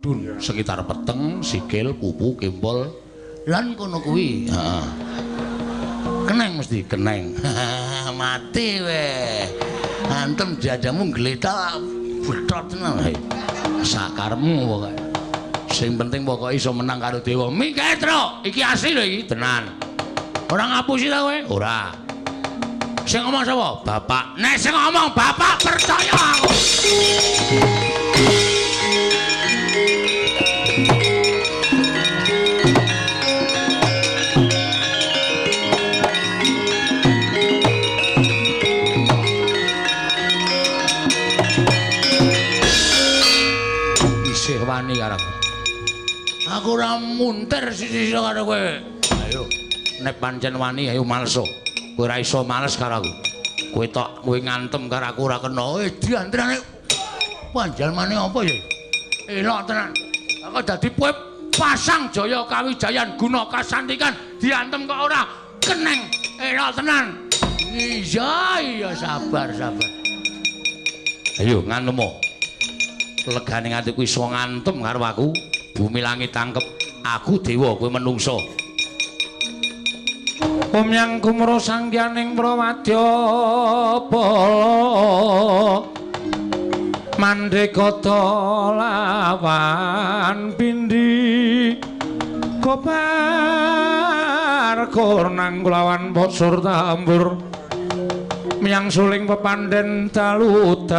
Dun sekitar peteng, sikil, pupu, kempol lan kono kuwi. Heeh. Keneng mesti keneng. Mati weh. Antem jajamu gletak betot tenan. Sakarmu pokoke. Sing penting pokoke iso menang karo dewa. Minggat, Tru. Iki asli lho iki, tenan. Ora ngapusi ta kowe? Ora. Sing ngomong sapa? Bapak. Nek sing ngomong bapak percaya aku. Isih wani karo aku. Aku ora muntir sisi-sisi karo kowe. Ayo, nek pancen wani ayo maleso. Kowe ora iso males karo aku. Kowe tok kowe ngantem karo aku ora kena. Diantrane panjalmane apa ya? Elok tenan. Aku dadi kowe pasang Jaya Kawijayan guna kasantikan diantem kok ora keneng. Elok tenan. Iya, iya sabar, sabar. Ayo ngantemo. Legane atiku iso ngantem karo aku. Bumi langit tangkep aku dewa kowe menungso. Umyang kumro sangyaning prawadya bala mandekata lawan pindhi kobar kornang kulawan posur tambur miyang suling pepandhen daludak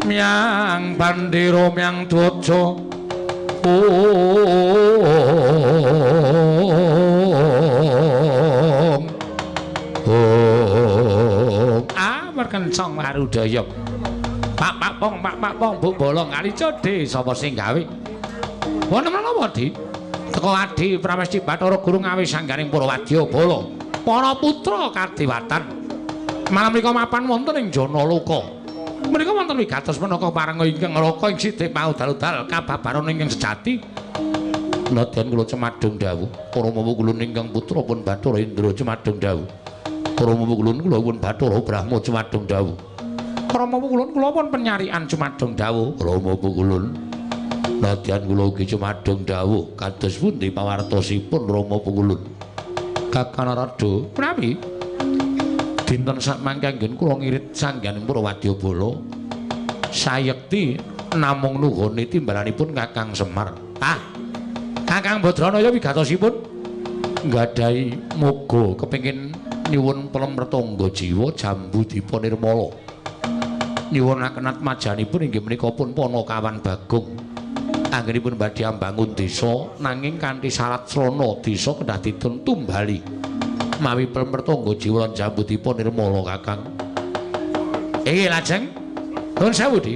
miyang bandera miyang dwaja ong ong ah merkencong warudaya pak pak pong pak pak pong bu bolong kali codhe sapa sing gawe wonten menapa Di teko Adi Pramesti Bathara Guru ngawi sangganing Purwadya Bala para putra kadewatan malam menika mapan wonten ing Janaloka. Menika wonten wigatos menaka parenga ingkang raka ing sithik paudal-udal kababaran ingkang sejati. Nadyan kula cemadhong dawuh, para mawa kula ingkang putra pun Bathara Indra cemadhong dawuh. Para mawa kula kula pun Bathara Brahma cemadhong dawuh. Para mawa kula kula pun penyarian cemadhong dawuh. Para mawa kula nadyan kula ugi cemadhong dawuh kados pundi pawartosipun Rama Pungulun. Kakang Narada, menawi dinten sakmangke anggen kula ngirit sangganing Purwadya Bala sayekti namung nuhoni timbalanipun Kakang Semar. Ah, Kakang Badranaya wigatosipun nggadahi moga kepengin nyuwun pelem retangga jiwa jambu dipa nirmala. Nyuwunaken atmajanipun inggih menika pun Panakawan Bagong. Anggenipun badhe ambangun desa nanging kanthi syarat srana desa kedah dipun tumbali. Mawi pelem retangga jiwa lan jambu dipa nirmala Kakang. Inggih lajeng nuwun sewu Di.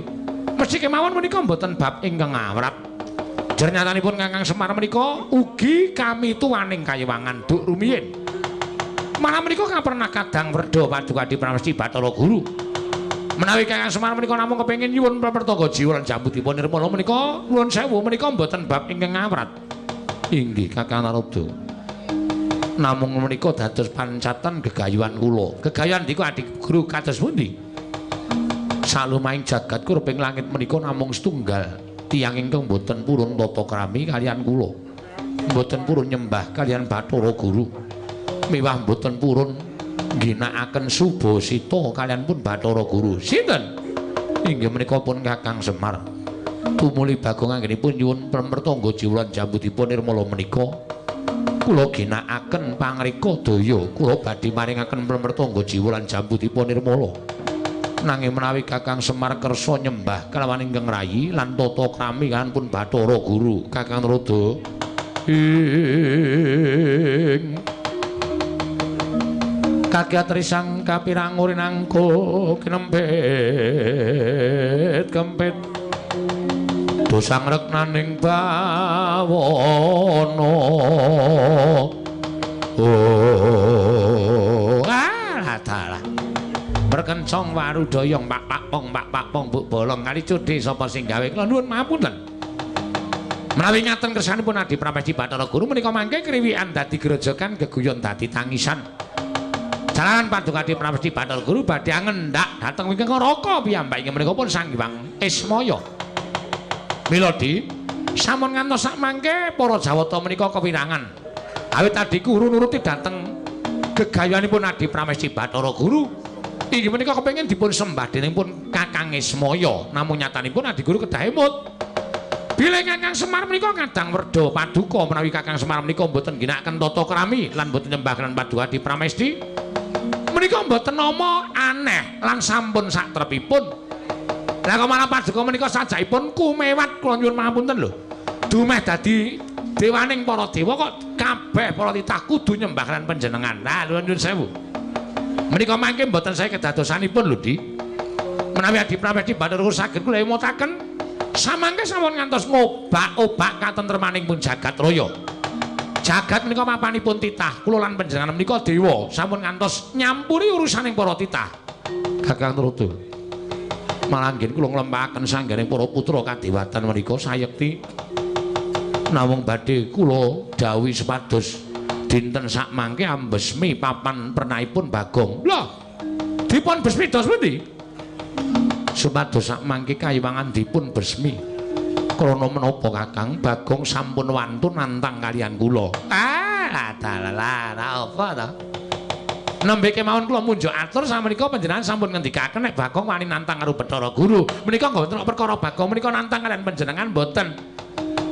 Mesti kemawon menika mboten bab ingkang awrat. Jernyatanipun Kakang Semar menika ugi kami tuwaning kayiwangan duk rumiyin. Malah menika kapernah kadang werda paduka Adi Pramesti Bathara Guru. Menawi Kakang Semar menika namung kepengin nyuwun pelem retangga jiwa lan jambu dipa nirmala menika nuwun sewu menika mboten bab ingkang awrat. Inggih Kakang Narada. Namung menika dados pancatan gegayuhan kula. Gegayuhan niku Adi Guru kados pundi? Salumahing jagat kurping langit menika namung setunggal tiyang ingkang boten purun tata krami kaliyan kula. Mboten purun nyembah kaliyan Bathara Guru. Miwah mboten purun ngginakaken subasita kaliyan pun Bathara Guru. Sinten? Inggih menika pun Kakang Semar. Tumuli Bagong anggenipun nyuwun pamretangga jiwa lan jambu dipun nirmala menika. Kula ginakaken pangrika daya, kula badhe maringaken pamretangga jiwa lan jambu dipun nirmala. Nanging menawi Kakang Semar kersa nyembah kelawan ingkang rayi lan tata krami kaliyan pun Bathara Guru, Kakang Narada ing kagiat risang kapirang urinangko kinempit kempit dosang reknaning bawana. Oh alah dalah berkencong warudaya pak pak pong pak pak pong buk bolong kali cudhe sapa sing gawe. Kula nuwun mapunten menawi ngaten kersanipun Adi Pramesti Bathara Guru menika mangke kriwikan dadi grojogan geguyon dadi tangisan. Jalaran Paduka Adi Pramesti Bathara Guru badhe ngendak dhateng wingking neraka piyambak inggih menika pun Sang Hyang Ismaya. Mila Di, sampun ngantos sakmangke para Jawata menika kewirangan. Awit Adi Guru nuruti dhateng gegayuhanipun Adi Pramesti Bathara Guru inggih menika kepengin dipun sembah dening pun Kakang Ismaya. Namung nyatanipun Adi Guru kedah emut. Bilih Kakang Semar menika kadang werda paduka menawi Kakang Semar menika mboten ginakaken tata krami lan mboten nyembah lan Paduka Adi Pramesti menika mboten nama aneh lan sampun satrepipun. Lah kok malah paduka menika sajakipun kumewat kula nyuwun pangapunten lho. Dumeh dadi dewaning para dewa kok kabeh para titah kudu nyembah lan panjenengan. Lah nyuwun sewu. Menika mangke mboten saya kedadosanipun lho, Di. Menawi Adi Pramesti Bathara Guru saged kula emutaken samangke sampun ngantos ngobak-obak katentremaning pun jagat raya. Jagat menika mapanipun titah, kula lan panjenengan menika dewa sampun ngantos nyampuri urusaning para titah. Kakang Truda. Malah nggih kula nglempaken sangganing para putra kadewatan menika sayekti namung badhe kula dawuhi supados dinten sakmangke ambesmi papan pernahipun Bagong. Lho, dipun besmi dos pundi? Supados sakmangke kayiwangan dipun besmi. Krana menapa Kakang Bagong sampun wantun nantang kalian kula. Ah, dalah apa ta? Nembe kemawon kula munjuk atur samenika panjenengan sampun ngendikaken nek Bagong wani nantang karo Bathara Guru. Menika mboten perkara Bagong menika nantang kalian panjenengan mboten.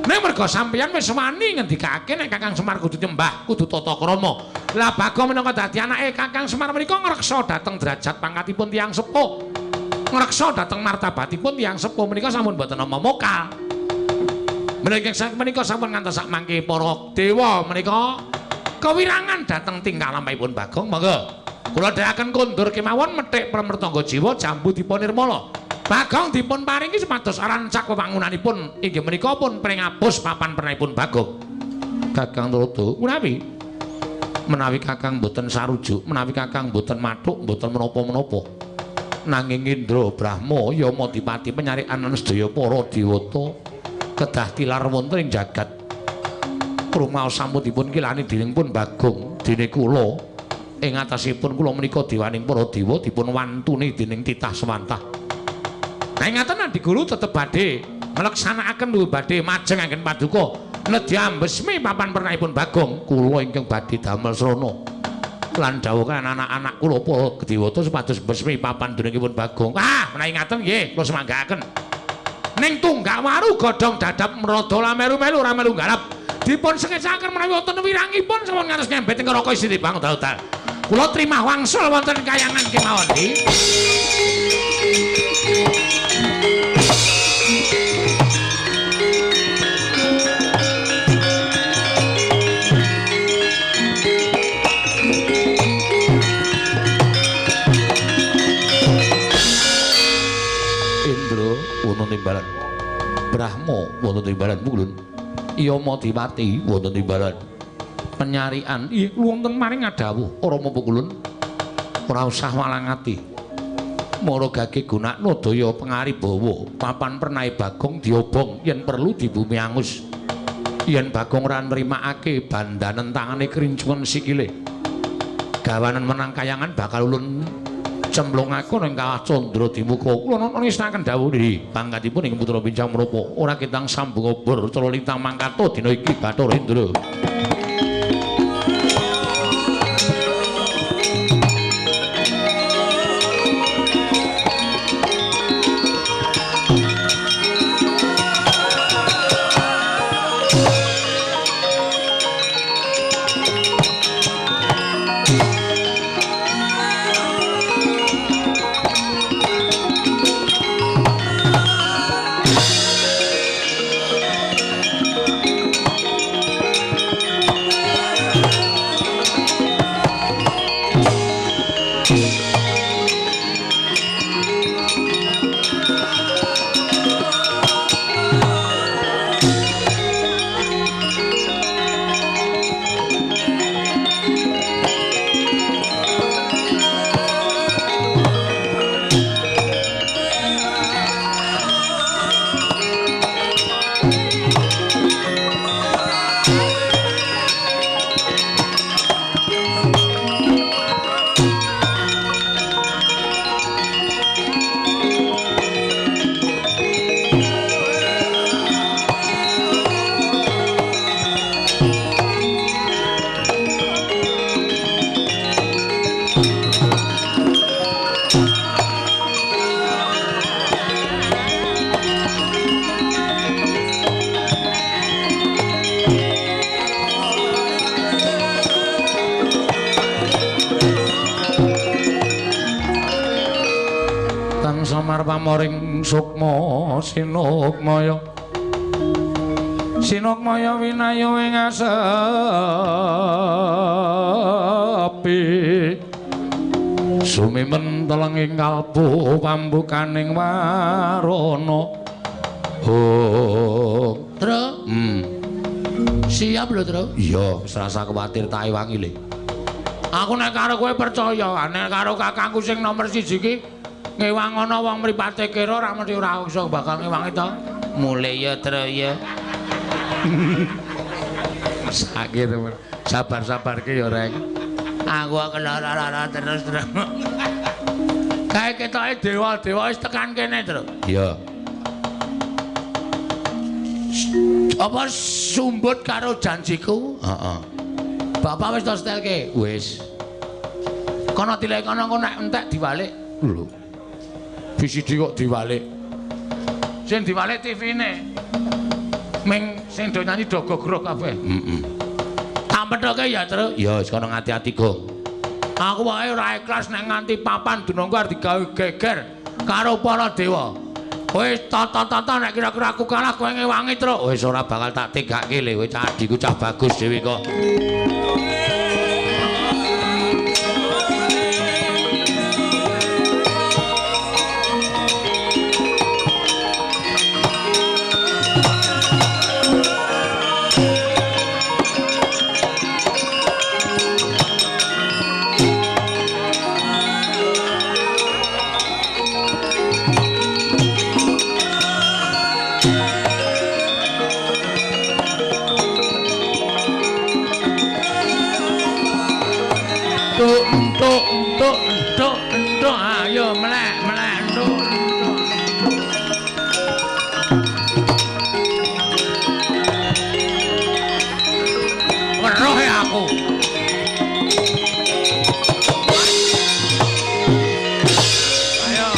Nek merga sampeyan wis wani ngendikake nek Kakang Semar kudu nyembah, kudu tata krama. Lah Bagong minangka dadi anake Kakang Semar menika ngreksa dhateng derajat pangkatipun tiyang sepuh. Ngreksa dhateng martabatipun tiyang sepuh menika sampun mboten nama mokal. Menika menika sampun ngantos sakmangke para dewa menika kewirangan dhateng tingkah lampahipun Bagong. Monggo kula dherekaken kondur kemawon methik pramertangga jiwa jambu dipa nirmala. Bagong dipun paringi supados rancak wewangunanipun inggih menika pun pringapus papan pernahipun Bagong. Kakang Truda, menawi menawi Kakang mboten sarujuk, menawi Kakang mboten mathuk, mboten menapa-menapa. Nanging Indra Brahma Yama Dipati penyarikan lan sedaya para dewata kedah tilar wonten ing jagat. Rumaos sampun dipun kilani dening pun Bagong dene kula ing atasipun kula menika dewaning para dewa dipun wantuni dening titah sewantah. Nah ngaten Adi Guru tetep badhe nglaksanakaken badhe majeng anggen paduka nedya ambesmi papan pernahipun Bagong. Kula ingkang badhe damel srana lan dawuh anak-anak kula para dewata supados besmi papan dunungipun Bagong. Ah, menawi ngaten nggih kula semanggaaken. Ning tunggak waru godhong dadap mrada lameru-melu ora melu garap. Dipun sengecaken menawi wonten wirangipun sampun ngantos ngembet ing neraka isih dibang dal-dal. Kula trimah wangsul wonten kayangan kemawon iki. Indra wonten timbalan, Brahma wonten timbalan mulun, Yama Dipati wonten timbalan, penyarian wonten maring ngadhawuh Rama Pukulun ora usah walang ati. Mara gage gunakno daya pengaribawa papan pernahe Bagong diobong yen perlu dibumi angus. Yen Bagong ora nrimakake bandanen tangane krincungan sikile, gawanen menang kayangan bakal ulun cemplungake ning kawah candra dimuka. Kula nangestaken dawuh nggih pangkatipun ing putra pincang menapa ora ketang sambung obor cara lintang mangkato dina iki Bathara Indra. pamoring sukma sinukmaya. Sinukmaya winayu ing asepi. Sumimen telenging kalbu pambukaning warana. Oh, Tru. Siap lho, Tru. Iya, wis rasa kuwatir tak ewangi le. Aku nek karo kowe percaya, nek karo kakangku sing nomor 1 iki ngewang ana wong mripate kira ora mesti ora iso bakal ngewangi to. Mulih ya, Tru ya. Sakit temen. Sabar-sabarke ya, Reng. Aku kelara-lara terus, Tru. Kae ketoke dewa-dewa wis tekan kene, Tru. Iya. Apa sumbut karo janjiku? Heeh. Bapak wis to setelke? Wis. Kono tilek kono engko nek entek diwalik. Lho. VCD kok diwalik? Sing diwalik TV-ne. Ming sing do nyanyi do gogrok kabeh. Heeh. Tak pethoke ya, Tru. Ya wis kono ngati-ati, Gong. Aku wae ora ikhlas nek nganti papan dunungku arep digawe geger karo para dewa. Wis tata-tata nek kira-kira aku kalah kowe ngewangi, Tru. Wis ora bakal tak tegake le, kowe cah adhiku cah bagus dhewe kok. Entuk, ayo melek, melek, entuk, entuk. Weruh ya aku. Ayo.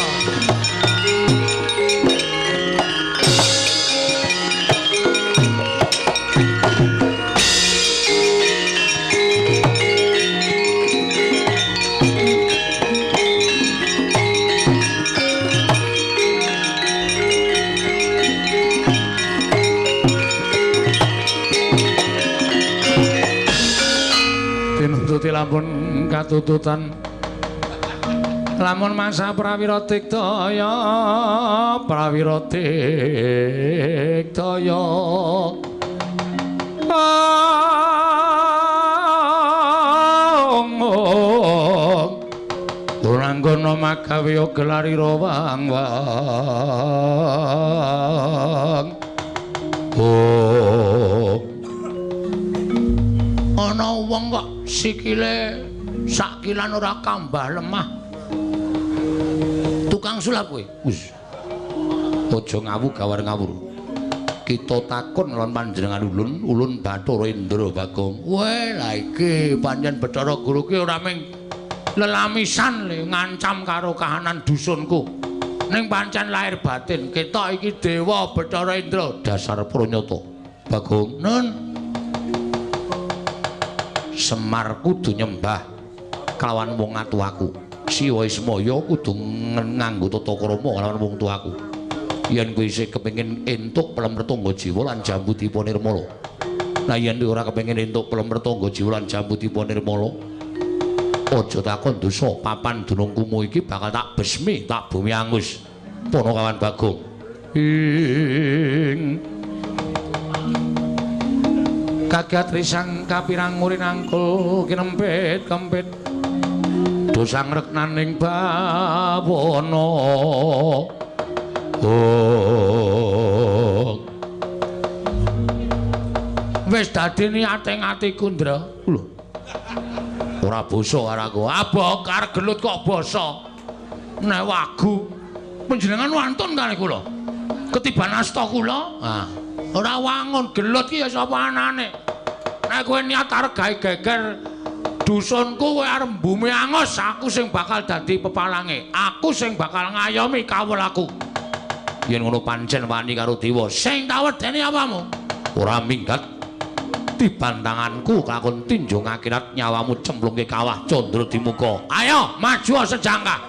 Tinuntuti lamun katututan lamun masa prawira tiktaya prawira tiktaya Uranggono magawe gelarira wang wang. Oh. Ana wong kok sikile sakilan ora kambah lemah. Tukang sulap kowe. Wis. Aja ngawu gawar ngawur. Kita takon lan panjenengan ulun, ulun Bathara Indra Bagong. Weh, lah iki pancen Bathara Guru ki ora ming lelamisan le ngancam karo kahanan dusunku. Ning pancen lahir batin ketok iki dewa Bathara Indra dasar pranyata. Bagong, nun. Semar kudu nyembah kelawan wong atuwaku. Siwa Ismaya kudu nganggo tata krama kelawan wong tuaku. Yen kowe isih kepengin entuk pelem retangga jiwa lan jambu dipa nirmala. Lah yen ora kepengin entuk pelem retangga jiwa lan jambu dipa nirmala, aja takon dosa papan dunungkumu iki bakal tak besmi, tak bumi angus. Ponokawan Bagong. Ing kagat risang kapirang murin angkul kinempit kempit dosang reknaning bawana. Oh. Wis dadi niate atiku, Ndra. Lho. Ora basa karo aku. Abok arep gelut kok basa. Nek wagu panjenengan wantun kali kula. Ketiban asta kula. Ah. Ora wangun gelut ki ya sapa anane. Nek kowe niat arep gawe geger dusunku kowe arep mbumi angus, aku sing bakal dadi pepalange. Aku sing bakal ngayomi kawulaku. Yen ngono pancen wani karo dewa. Sing tak wedeni apamu? Ora minggat tiban tanganku kelakon tinjung akhirat nyawamu cemplungke kawah Candra Dimuka. Ayo maju sejangkah.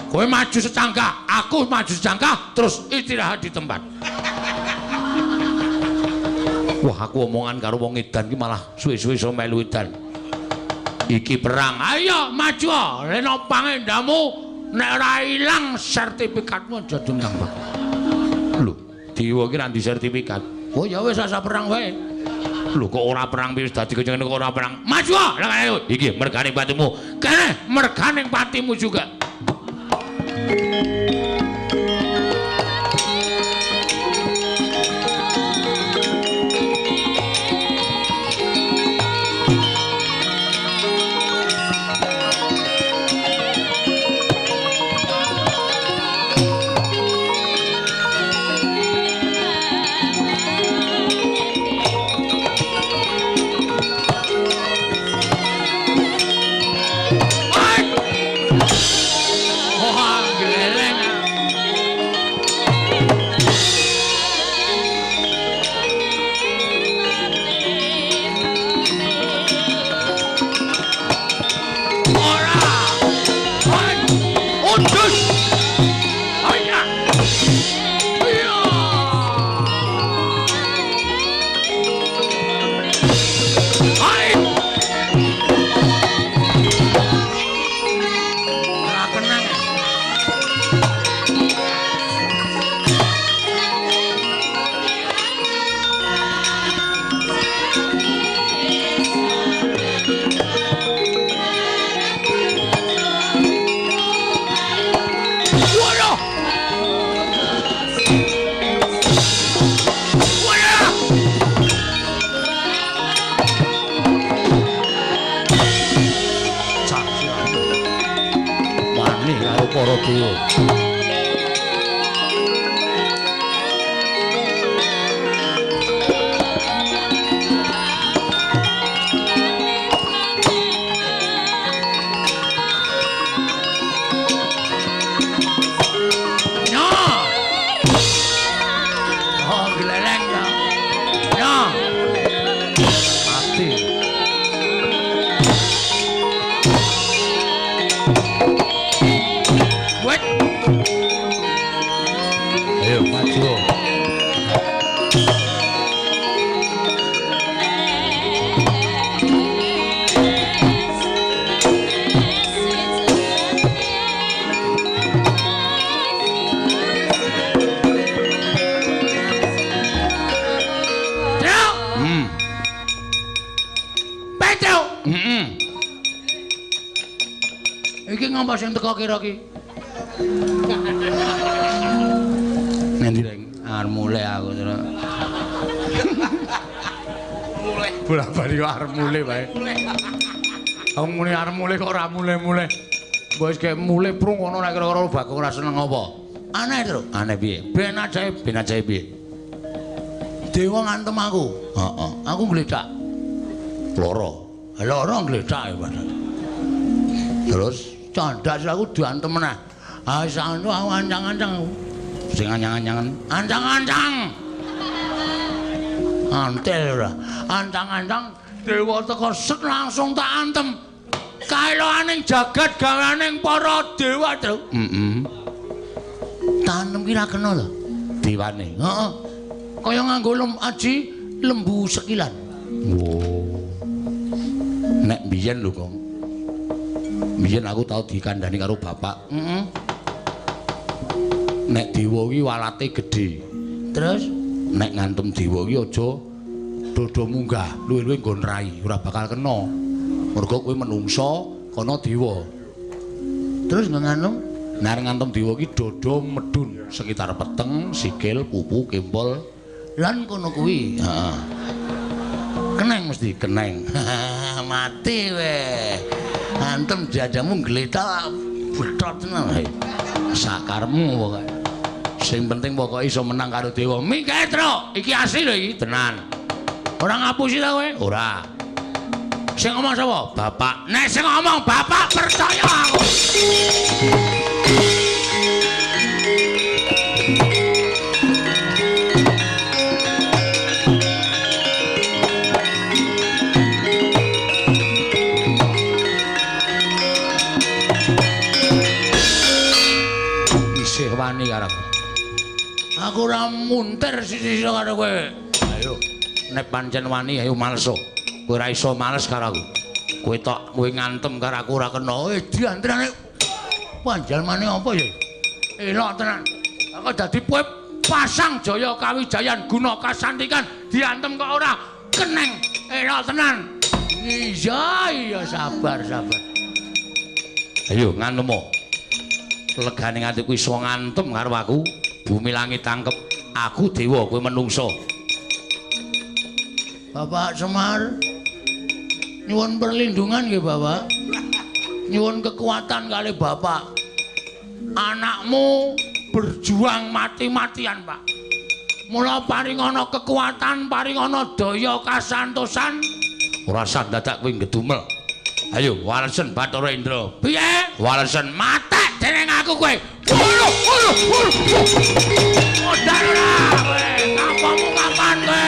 Kowe maju secangkah, aku maju secangkah, terus istirahat di tempat. Wah, aku omongan karo wong edan ki malah suwe-suwe iso melu edan. Iki perang. Ayo maju, leno pangendamu nek ora ilang sertifikatmu aja dendang, Pak. Lho, dewa ki ra ndi sertifikat. Oh ya wis asa perang wae. Lho kok ora perang wis dadi kaya ngene kok ora perang. Maju. Lah iki mergane patimu. Kene mergane patimu juga. Iki ngapa sing teko kira ki? Ngendi reng? Arep mulih aku terus. Mulih. Bola-bali kok arep mulih wae. Aku muni arep mulih kok ora mulih-mulih. Mbok wis kek mulih prung ngono nek kira-kira Bagong ora seneng apa? Aneh, Tru. Aneh piye? Ben ajaib, ben ajaib piye? Dewa ngantem aku. Heeh. Aku gledak. Loro. Loro gledak ya padahal. Terus candak aku diantem meneh. Ah sakno aku ancang-ancang aku. Sing ancang-ancangan, ancang-ancang. Antel ora. Ancang-ancang dewa teko set langsung tak antem. Kaeloaning jagat gaweaning para dewa, Tru. Heeh. Tanem ki ra kena lho dewane. Heeh. Kaya nganggo aji lembu sekilan. Wo. Nek biyen lho, Kong. Biyen aku tau dikandhani karo bapak. Heeh. Nek dewa ki walate gedhe. Terus nek ngantem dewa ki aja dodo munggah, luwih-luwih nggon rai, ora bakal kena. Mergo kowe menungsa, kono dewa. Terus ngantem, nek ngantem dewa ki dodo medhun sekitar peteng, sikil, pupu, kempol, lan kono kuwi. Heeh. Keneng mesti keneng. Mati weh. Antem jajamu gletak betot tenan. Sakarmu pokoke. Sing penting pokoke iso menang karo dewa. Mingke, Tru. Iki asli lho iki, tenan. Ora ngapusi ta kowe? Ora. Sing ngomong sapa? Bapak. Nek sing ngomong bapak percaya aku. wani karo aku. Aku ora muntir sisi-sisi karo kowe. Ayo, nek pancen wani ayo malesa. Kowe ora iso males karo aku. Kowe tok kowe ngantem karo aku ora kena. Diantrane panjalmane apa ya? Elok tenan. Aku dadi kowe pasang Jaya Kawijayan guna kasantikan diantem kok ora keneng. Elok tenan. Iya, iya sabar, sabar. Ayo nganemo. Legane atiku iso ngantem karo aku, bumi langit tangkep. Aku dewa, kowe menungso. Bapak Semar, nyuwun perlindungan nggih, Bapak. Nyuwun kekuatan kali Bapak. Anakmu berjuang mati-matian, Pak. Mula paringana kekuatan, paringana daya kasantosan. Ora sah dadak kowe ngedumel. Ayo walesen Bathara Indra. Piye? Walesen matek dening aku kowe. Waduh, waduh, waduh. Modar ora kowe. Kapamu kapan kowe?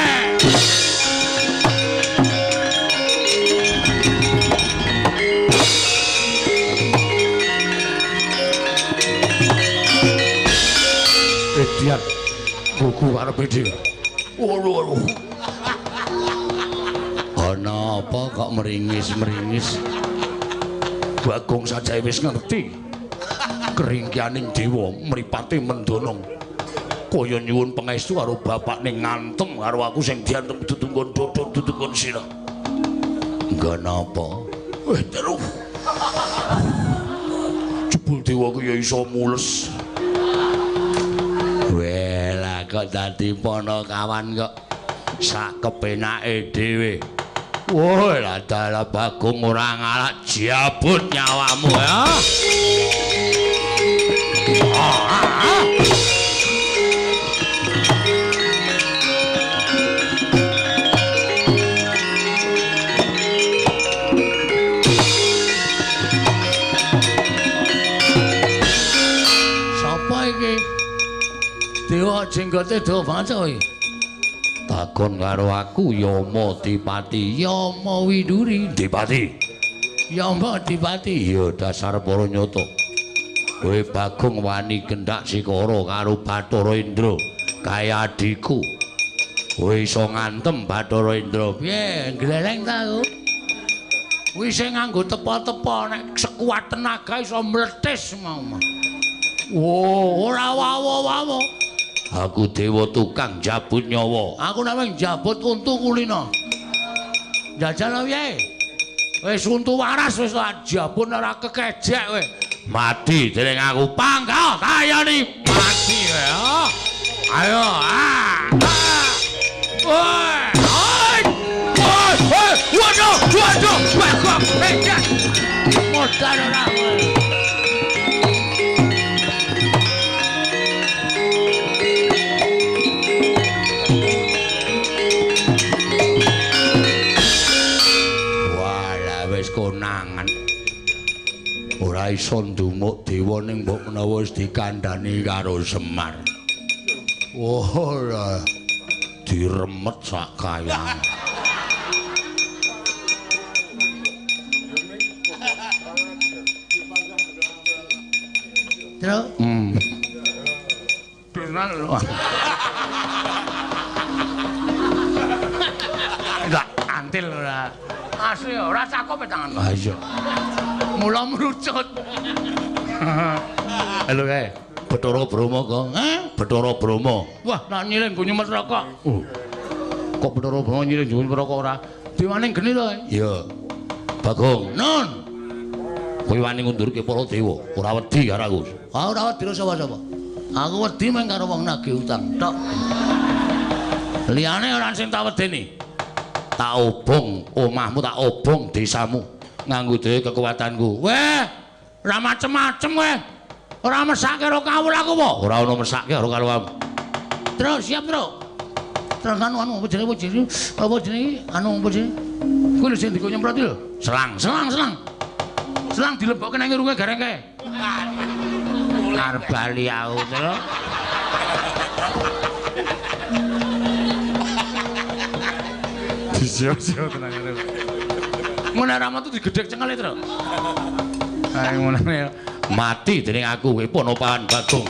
Edian gugu karepe dhewe. Waduh, waduh. Ana apa kok meringis-meringis? Bagong sajae wis ngerti. Keringkianing dewa mripate mendonong. Kaya nyuwun pangestu karo bapakne ngantem karo aku sing diantem dudungkon dodon dudungkon sirah. Nggo napa? Terus. Jebul dewa ku ya iso mules. Welah kok dadi ponokawan kok sak kepenake dhewe. Woi, lah dalah Bagong ora ngalak jabut nyawamu ya. Sapa iki? Dewa jenggote dawa banget iki. Takon karo aku Yama Dipati, Yama Widuri Dipati. Yama Dipati. Iya dasar para nyata. Kowe Bagong wani gendak sikara karo Bathara Indra kaya adhiku. Kowe iso ngantem Bathara Indra. Piye gleleng ta aku? Kuwi sing nganggo tepa-tepa nek sekuat tenaga iso mletis mau. Wo, ora wawo-wawo. Aku dewa tukang jabut nyawa. Aku namung jabut untu kulino. Jajal piye? Wis untu waras wis tak jabut ora kekejek kowe. Mati dening aku panggah tayani mati kowe. Ayo. Woi, oi. Woi, waduh, waduh, bagong edan. Modar ora kowe. Konangan ora iso ndumuk dewa ning mbok menawa wis dikandhani karo Semar. Ora diremet sak kayang. Terus? Benar lho. Enggak antil ora. Asli ora cakep tangan. Ha iya. Mula mrucut. Halo kae. Bathara Brahma kok. Heh? Bathara Brahma. Wah, nak nyiling nggo nyumet rokok. Kok Bathara Brahma nyiling nggo nyumet rokok ora? Dewane geni to. Iya. Bagong. Nun. Kowe wani ngundurke para dewa, ora wedi karo aku. Ah, ora wedi sapa-sapa. Aku wedi mung karo wong nagih utang tok. Liyane ora sing tak wedeni. Tak obong omahmu, tak obong desamu nganggo dhewe kekuatanku. Weh, ora macem-macem kowe. Ora mesake karo kawula aku apa? Ora ono mesake karo kawulamu. Terus siap, Tru. Terus anu anu apa jenenge apa jenenge? Anu apa jenenge? Kuwi lho sing dikon nyemprot iki lho. Selang, selang, selang. Selang dilebokke nang irunge gareng kae. Arep bali aku, Tru. Siap-siap tenang ngene. Ngono ra metu digedhek cengele, Tru. Ayo ngono mati dening aku kowe Ponopahan Bagong.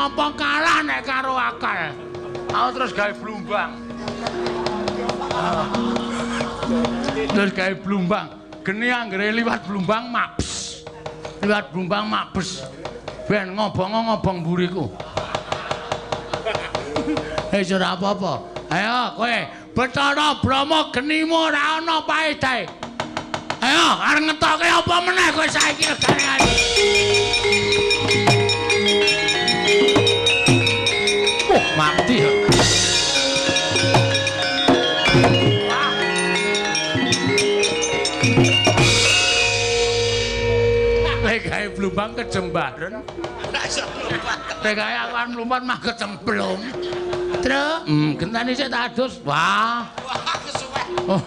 Apa kalah nek karo akal. Aku terus gawe blumbang. Terus gawe blumbang. Geni anggere liwat blumbang mabes. Liwat blumbang mabes. Ben ngobong-ngobong mburiku. Wis ora apa-apa. Ayo kowe Bathara Brahma genimu ora ana paedahe. Ayo arep ngetoke apa meneh kowe saiki regane. Oh, mati ya. Lek gawe blumbang kejembaren. Ora iso mlumpat. Lek gawe aku arep mlumpat mah kecemplung. Truk, genteni sik tak adus. Wah. Wah, kesuwen. Oh,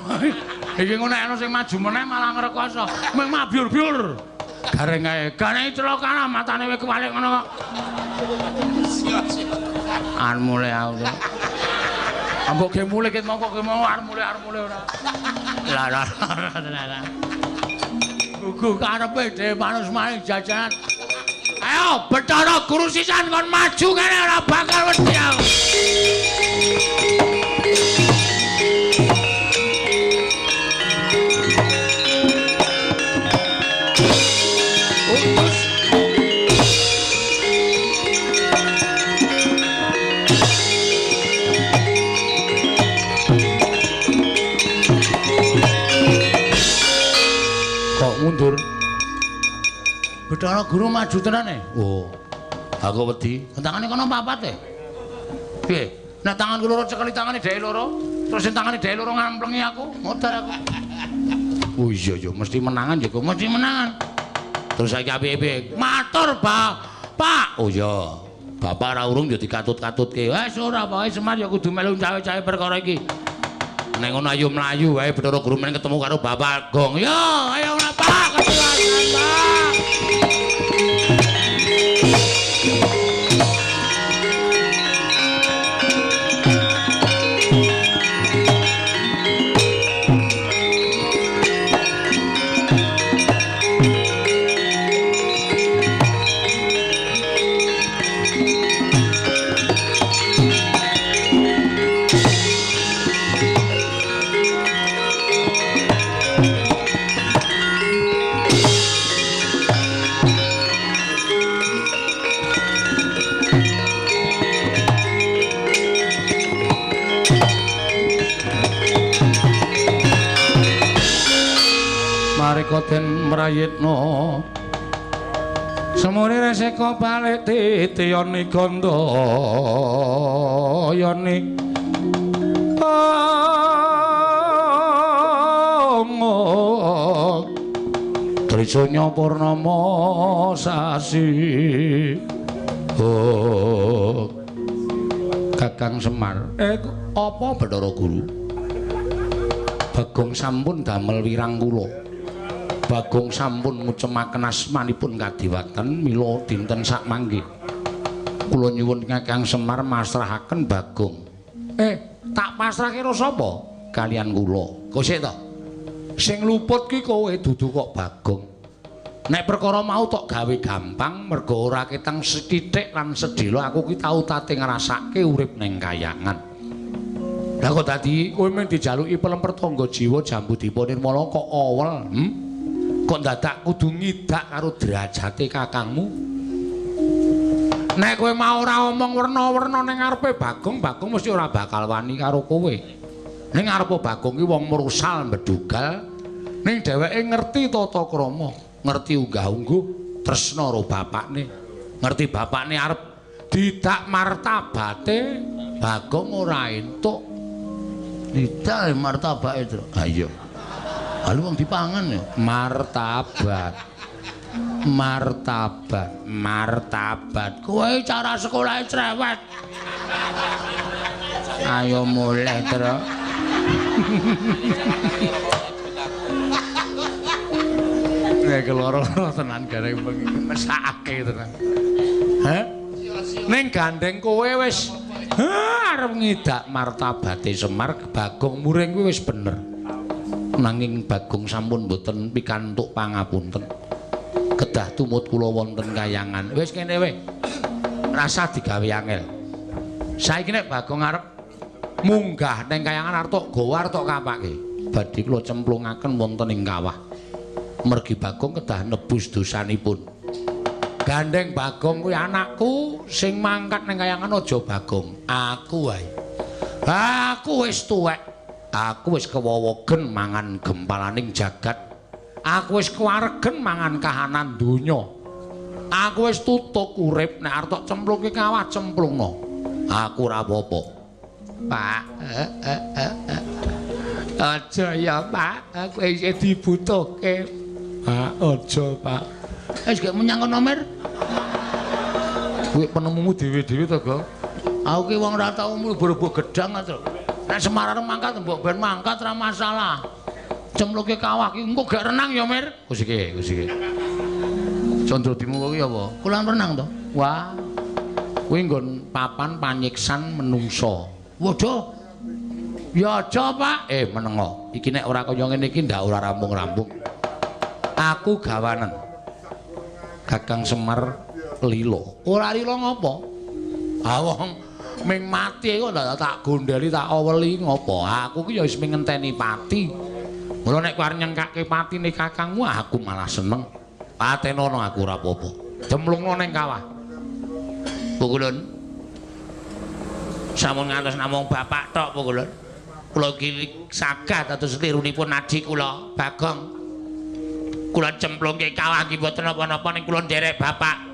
iki ngono nek ana sing maju meneh malah ngrekoso. Mung mabyur-byur. Gareng kae. Gane celaka matane wis kewalik ngono kok. Siap-siap. Arep mulih aku. Ambok ge mulih ket mau kok ge mau arep mulih ora. Lah lah lah. Gugu karepe dhewe manus maring jajanan. Ayo Bathara Guru sisan kon maju kene ora bakal wedi aku. Utus. Kok mundur? Bathara Guru maju tenan e. Oh. Aku wedi. Tangane kono papat e. Piye? Nek tanganku loro cekeli tangane dheke loro, terus sing tangane dheke loro ngamplengi aku, modar aku. Oh iya ya, mesti menangan ya, mesti menangan. Terus saiki apik-apik. Matur, Pak. Oh iya. Bapak ora urung ya dikatut-katutke. Wes ora pokoke Semar ya kudu melu cawe-cawe perkara iki. Nek ngono ayo mlayu wae Bathara Guru men ketemu karo Bapak Gong. Yo, ayo Pak, ketuasan, Pak. Den mrayitna semure reseka balik titiyane gandayane Trisanya purnama sasi. Oh Kakang Semar, apa Bathara Guru? Bagong sampun damel wirang kula. Bagong sampun ngucemaken asmanipun kadiwatan mila dinten sakmangke. Kula nyuwun Kakang Semar masrahaken Bagong. Tak pasrahke karo sapa? Kalian kula. Kok sik to? Sing luput ki kowe dudu kok Bagong. Nek perkara mau tok gawe gampang mergo ora ketang sethithik lan sedhela aku ki tau tate ngrasake urip ning kayangan. Lah kok dadi kowe mung dijaluki pelemper tangga jiwa jambu dipa nirmala kok awel, Kok dadak kudu ngidak karo derajate kakangmu? Nek kowe mau ora omong werna-werna ning ngarepe Bagong, Bagong mesti ora bakal wani karo kowe. Ning ngarepe Bagong ki wong mrusal mbedugal, ning dheweke ngerti tata krama, ngerti unggah-ungguh, tresna karo bapakne. Ngerti bapakne arep didak martabate, Bagong ora entuk. Didak martabake, Tru. Ha iya. Lalu wong dipangan ya. Martabat. Martabat, martabat. Kowe cara sekolahe cerewet. Ayo mulih, Tru. Nek loro-loro tenan gareng bengi mesakake tenan. Heh? Ning gandeng kowe wis arep ngidak martabate Semar, Bagong muring kuwi wis bener. Nanging Bagong sampun mboten pikantuk pangapunten. Kedah tumut kula wonten kayangan. Wis kene wae. Rasah digawe angel. Saiki nek Bagong arep munggah ning kayangan arep tok gawa arep tok kapake. Badhe kula cemplungaken wonten ing kawah. Mergi Bagong kedah nebus dosanipun. Gandeng Bagong kuwi anakku sing mangkat ning kayangan aja Bagong, aku wae. Aku wis tuwek. Aku wis kewowogen mangan gempalaning jagat. Aku wis kewaregen mangan kahanan donya. Aku wis tutuk urip nek arep tok cemplungke kawah cemplungno. Aku ora apa-apa. Pak, aja ya, Pak. Aku isih dibutuhke. Pak, aja, Pak. Wis gek menyang kono, Mir. Kuwi penemumu dhewe-dhewe to, Gong? Aku ki wong ora tau mlebu gedang to. Nek Semar arep mangkat mbok ben mangkat ora masalah. Cemplungke kawah ki engko gak renang ya, Mir. Wis iki, wis iki. Condro Dimuka ki apa? Kolam renang to? Wah. Kuwi nggon papan panyiksan menungso. Waduh. Ya aja, Pak. Menengo. Iki nek ora kaya ngene iki ndak ora rampung-rampung. Aku gawanen. Kakang Semar lilo. Ora lilo ngopo? Ah wong ming mati kok ndak tak gondeli tak aweli ngopo? Aku ki ya wis ming ngenteni pati. Mula nek kowe arep nyengkake patine kakangmu aku malah seneng. Patenono aku ora apa-apa. Cemplungno ning kawah. Pukulun. Sampun ngantos namung bapak tok Pukulun. Kula iki sagah dados lirunipun adi kula, Bagong. Kula cemplungke kawah nggih mboten napa-napa ning kula nderek bapak.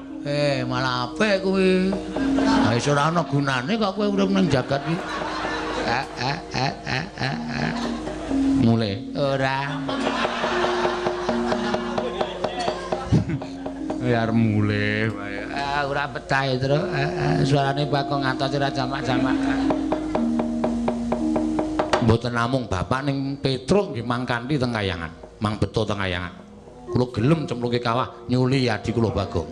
Malah apik kuwi. Ha wis ora ana gunane kok kowe urip ning jagat iki. Mulai ora. Ya arep mulih wae. Ah ora betah ya, Tru. Suarane Bagong ngantos ora jamak-jamak. Mboten namung bapak ning Petruk nggih mang kanthi teng kayangan, mang beto teng kayangan. Kula gelem cemplungke kawah nyuli adi kula Bagong.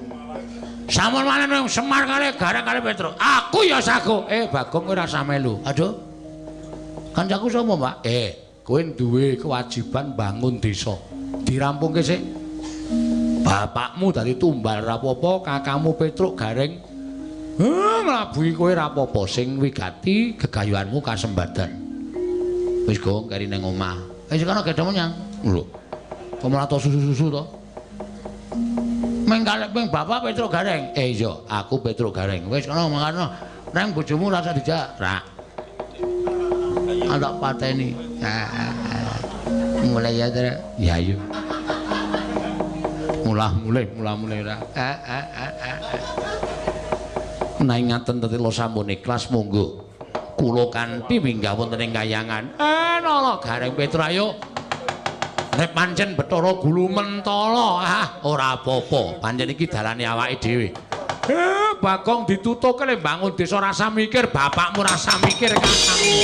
Sampun maneh Semar kalih Gareng kalih Petruk. Aku ya sago. Bagong kowe ora usah melu. Aduh. Kancaku sapa, Pak? Kowe duwe kewajiban bangun desa. Dirampungke sik. Bapakmu dadi tumbal ra apa-apa, kakangmu Petruk Gareng nglabuhi kowe ra apa-apa, sing wigati gegayuhanmu kasembadan. Wis gong keri ning omah. Wis kono gedhe menyang. Lho. Kok malah to susu-susu to? Ming kalih ping bapak Petruk Gareng. Iya, aku Petruk Gareng. Wis kono mangkano. Nang bojomu rasa dijak. Ra. Tak pateni. Mulai ya, Tru. Ya iya. Mulah mulih, mulah mulih ra. Menawi ngaten tetela sampun ikhlas monggo. Kula kanthi minggah wonten ing kayangan. Nala Gareng Petruk ayo. Nek pancen Bathara Gulu mentala, ora apa-apa. Pancen iki dalane awake dhewe. Bagong ditutuke le bangun desa rasa mikir, bapakmu rasa mikir kakangmu.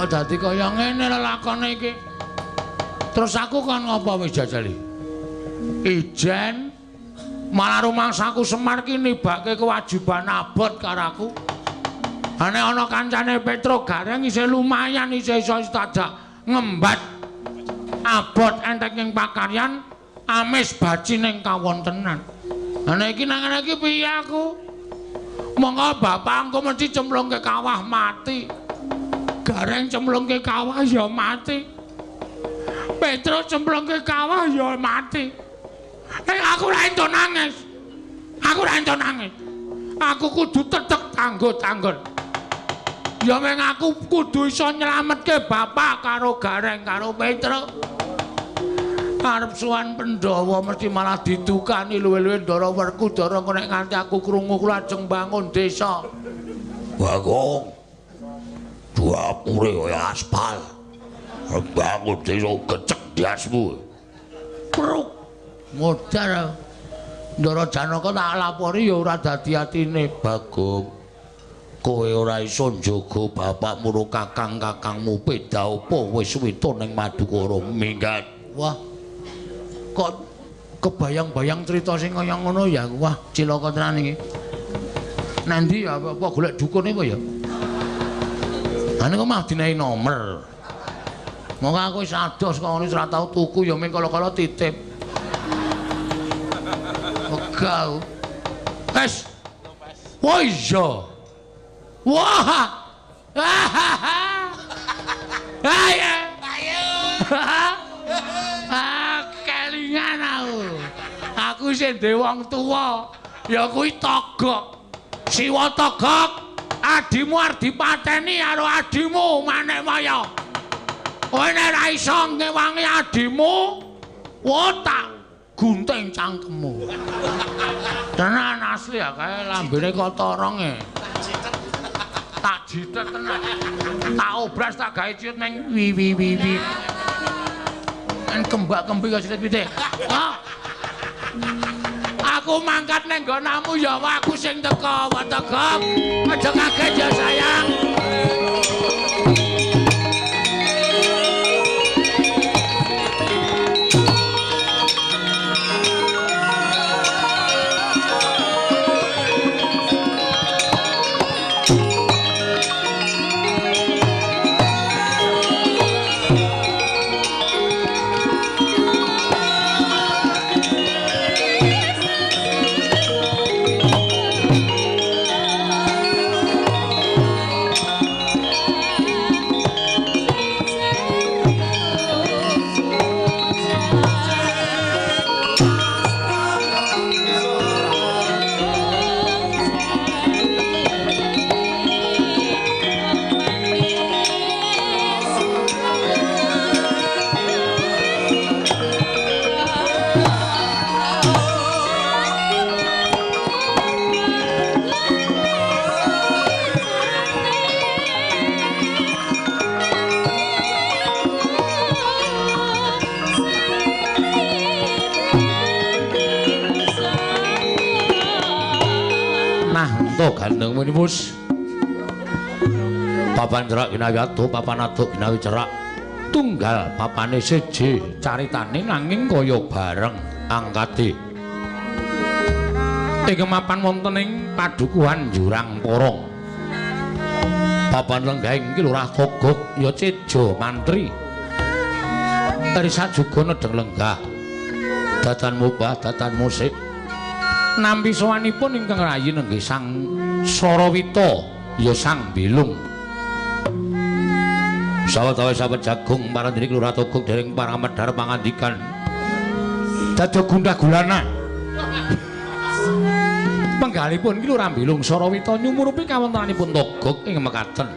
Dadi kaya ngene lelakone iki. Terus aku kon ngopo wis jajali? Ijen malah rumangsaku Semar ki nibake kewajiban abot karo aku. Nek ana kancane Petro Gareng isih lumayan isih iso tajak ngembat abot entek ing pakaryan amis baci ning kawontenan. Nek iki nang ngene iki piye aku? Monggo bapak engko mesti cemplungke kawah mati. Gareng cemplungke kawah ya mati. Petro cemplungke kawah ya mati. Aku ora entuk nangis. Aku ora entuk nangis. Aku kudu tetep tanggo-tanggon. Ya meng aku kudu iso nyelametke bapak karo Gareng karo Petro. Arep sowan Pandhawa mesti malah didukani luwe-luwe Ndara Werkudara engko nek nganti aku krungu kula ajeng bangun desa. Bagong. Dapure kaya aspal. Bangun desa gecek diasmu. Pruk. Modar. Ndara Janaka tak lapori ya ora dadi atine. Bagong. Kowe ora iso njaga bapakmu karo kakang-kakangmu beda apa wis wita ning Madukara minggat. Wah. Kok kebayang-bayang cerita sing kaya ngono ya. Wah, cilaka tenan iki. Nanti ya apa golek dukun apa ya? Lah niku mah dinehi nomer. Monggo aku wis ados kok ngono ora tau tuku ya mung kala-kala titip. Wegah. Wes. Wah iya. Wah. Ayo. Ayo. Ah, kelingan aku. Aku sing duwe wong tuwa, ya kuwi Togok. Siwa Togok, adimu arep dipateni karo adimu Manikmaya. Kowe nek ora iso ngewangi adimu, wah tak gunting cangkemmu. Tenan asli ya kae lambene kotorong e. Tak jitet tenan. Tak obras tak gawe ciut ning wi wi wi wi. Kan kembak-kembi kaya silit pitik. Ah. Aku mangkat ning nggonamu ya aku sing teka, Togok. Aja kaget ya sayang. Gandeng menimus papan cerak ginawi atuh papan atuh ginawi cerak tunggal papane siji caritane nanging kaya bareng angkate ing mapan wonten ing padukuhan Jurang Porong papan lenggahing Ki Lurah Togok ya Cejo Mantri Risa juga nedeng lenggah datan mubah datan musik nampi sowanipun ingkang rayi nenggih Sang Sarawita ya Sang Bilung. Sawetawis sawet jagung marandene Lurah Togok dereng para medhar pangandikan dadi gundah gulana. Penggalipun Ki Lurah Bilung Sarawita nyumurupi kawontenanipun Togok ing mekaten.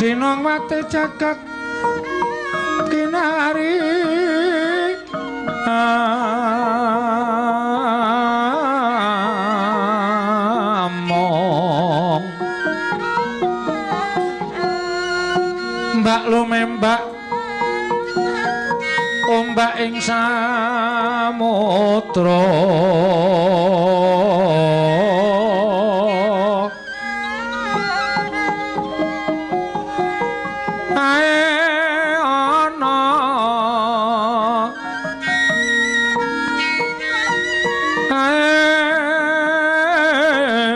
Sinongwate jagat kinari among mbak lumembak ombak ing samudra ae ana ae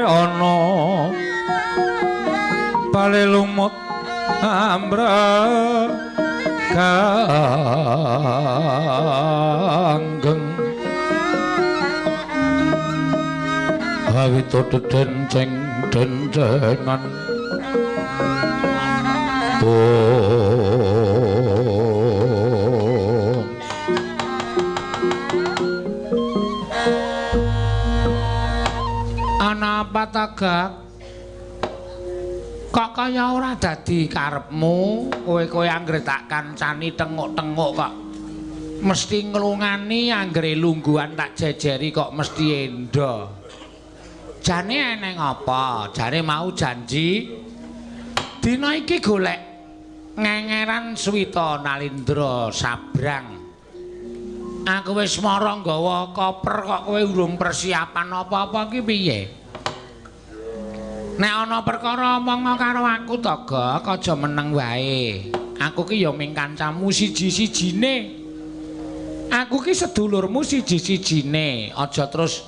ana bale lumut ambrek kanggeng awito dedenceng dencengan Ana apa Tagak? Kok kaya ora dadi karepmu? Kowe-kowe anggere tak kancani tenguk-tenguk kok mesti nglungani, anggere lungguhan tak jejeri kok mesti endo. Jane eneng apa? Jane mau janji dina iki golek ngengeran Swita Nalindra sabrang. Aku wis mara nggawa koper kok kowe urung persiapan apa-apa ki piye? Nek ana perkara omong karo aku to, Gok, aja meneng wae. Aku ki ya ming kancamu siji-sijine. Aku ki sedulurmu siji-sijine. Aja terus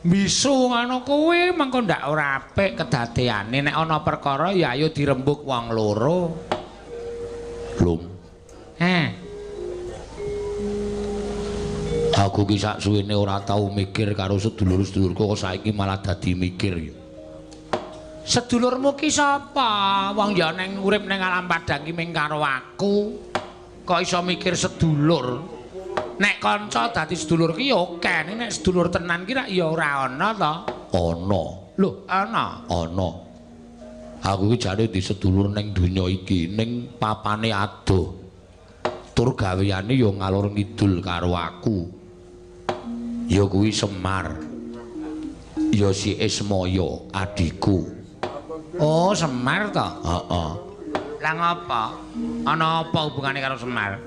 mbisu ngono kuwi, mengko ndak ora apik kedadeane. Nek ana perkara ya ayo dirembug wong loro. Lum. Aku ki sak suwene ora tau mikir karo sedulur-sedulurku kok saiki malah dadi mikir. Sedulurmu ki sapa? Wong ya neng urip neng alam padang ki ming karo aku. Kok iso mikir sedulur? Nek kanca dadi sedulur ki ya oke, nek sedulur tenan ki rak ya ora ana to. Ana. Lho, ana. Ana. Aku ki jane di sedulur ning donya iki, ning papane adoh. Tur gaweane ya ngalor ngidul karo aku. Ya kuwi Semar. Ya si Ismaya, adhiku. Oh, Semar to? Heeh. Lah ngapa? Ana apa hubungane karo Semar?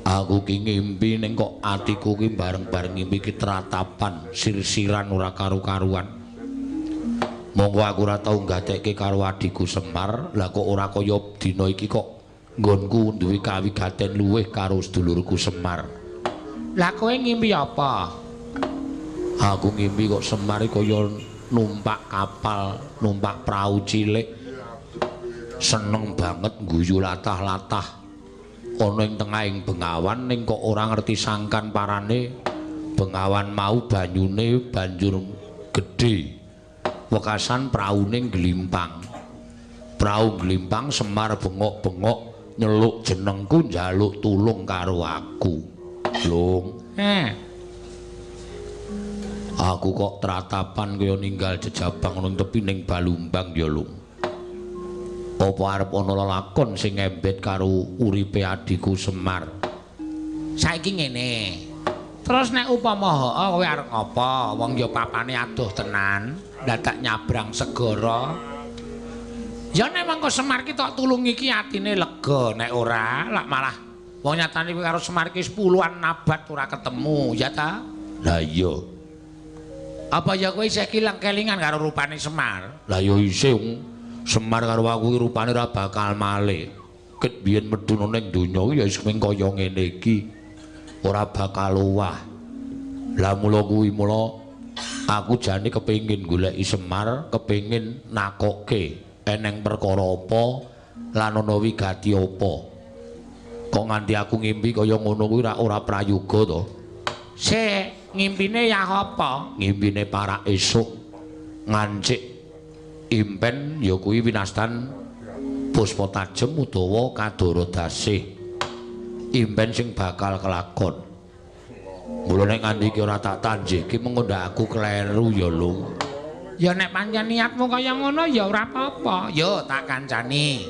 Aku ki ngimpi ning kok atiku ki bareng-bareng ngimpi ki tratapan, sirsiran ora karu-karuan. Monggo aku ora tau nggatekke karo adhiku Semar, lah kok ora kaya dina iki kok nggonku duwe kawigaten luwih karo sedulurku Semar. Lah kowe ngimpi apa? Aku ngimpi kok Semar kaya numpak kapal, numpak prau cilik. Seneng banget guyu latah-latah. Ana ing tengahing bengawan ning kok ora ngerti sangkan parane bengawan mau banyune banjur gedhe. Wekasan praune ngglimpang. Prau ngglimpang Semar bengok-bengok nyeluk jenengku njaluk tulung karo aku. Lung. Aku kok tratapan kaya ninggal jejabang nang tepi ning Balumbang ya, Lung. Apa arep ana lelakon sing ngembet karo uripe adhiku Semar? Saiki ngene. Terus nek upama heeh kowe arep ngapa? Wong ya papane adoh tenan, dadak nyabrang segara. Ya nek mengko Semar ki tok tulungi ki atine lega, nek ora lak malah wong nyatane kowe karo Semar ki 10-an abad ora ketemu, ya ta? Lah iya. Apa ya kowe isih kelingan karo rupane Semar? Lah ya isih. Semar karo aku ki rupane ora bakal malih. Ket biyen medhun ning donya ya wis mung kaya ngene iki. Ora bakal owah. Lah mula kuwi mula aku jane kepengin goleki Semar, kepengin nakokke eneng perkara apa lan ana wigati apa. Kok nganti aku ngimpi kaya ngono kuwi ora prayoga to? Sik, ngimpine ya apa? Ngimpine parak esuk ngancik impen ya kuwi winastan Puspa Tajem utawa Kadara Dasih. Impen sing bakal kelakon. Mula nek nganti iki ora tak tanjihke mengko ndak aku kleru ya, Lung. Ya nek pancen niatmu kaya ngono ya ora apa-apa. Yo tak kancani.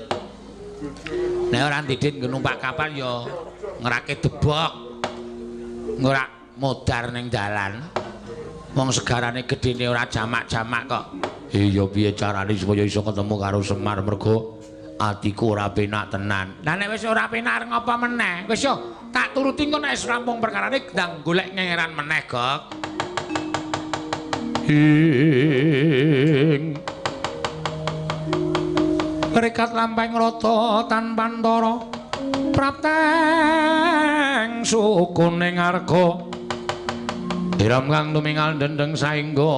Nek ora didin nggo numpak kapal ya ngerake debok. Ora modar ning dalan. Wong segarane gedene ora jamak-jamak kok. Iya piye carane supaya iso ketemu karo Semar mergo atiku ora penak tenan. Lah nek wis ora penak arep ngapa meneh? Wis yo tak turuti engko nek wis rampung perkarane ndang golek ngengeran meneh, Gok. Ing rekat lampahing rata tanpa antara prapteng sukuning arga iram kang tumingal dendeng saengga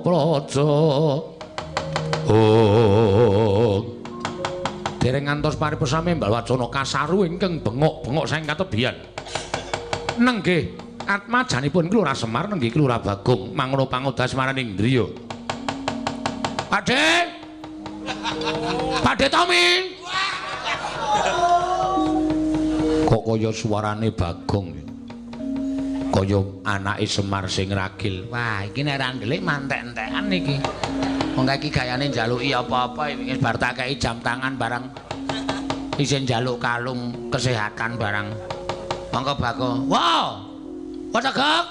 praja. Oh dereng ngantos paripesame mbal wacana kasaru ingkang bengok-bengok saking katebian. Nenggih atmajanipun Lurah Semar nenggih Lurah Bagong mangono pangodas maraning griya. Pakde. Pakde Tommy. Kok kaya suarane Bagong. Kaya anake Semar sing ragil. Wah, iki nek ra ndelik mantek-entekan iki. Wong iki gayane njaluki apa-apa wis bar tak kei jam tangan barang. Isih njaluk kalung kesehatan barang. Monggo Bagong. Wow. Apa Gok?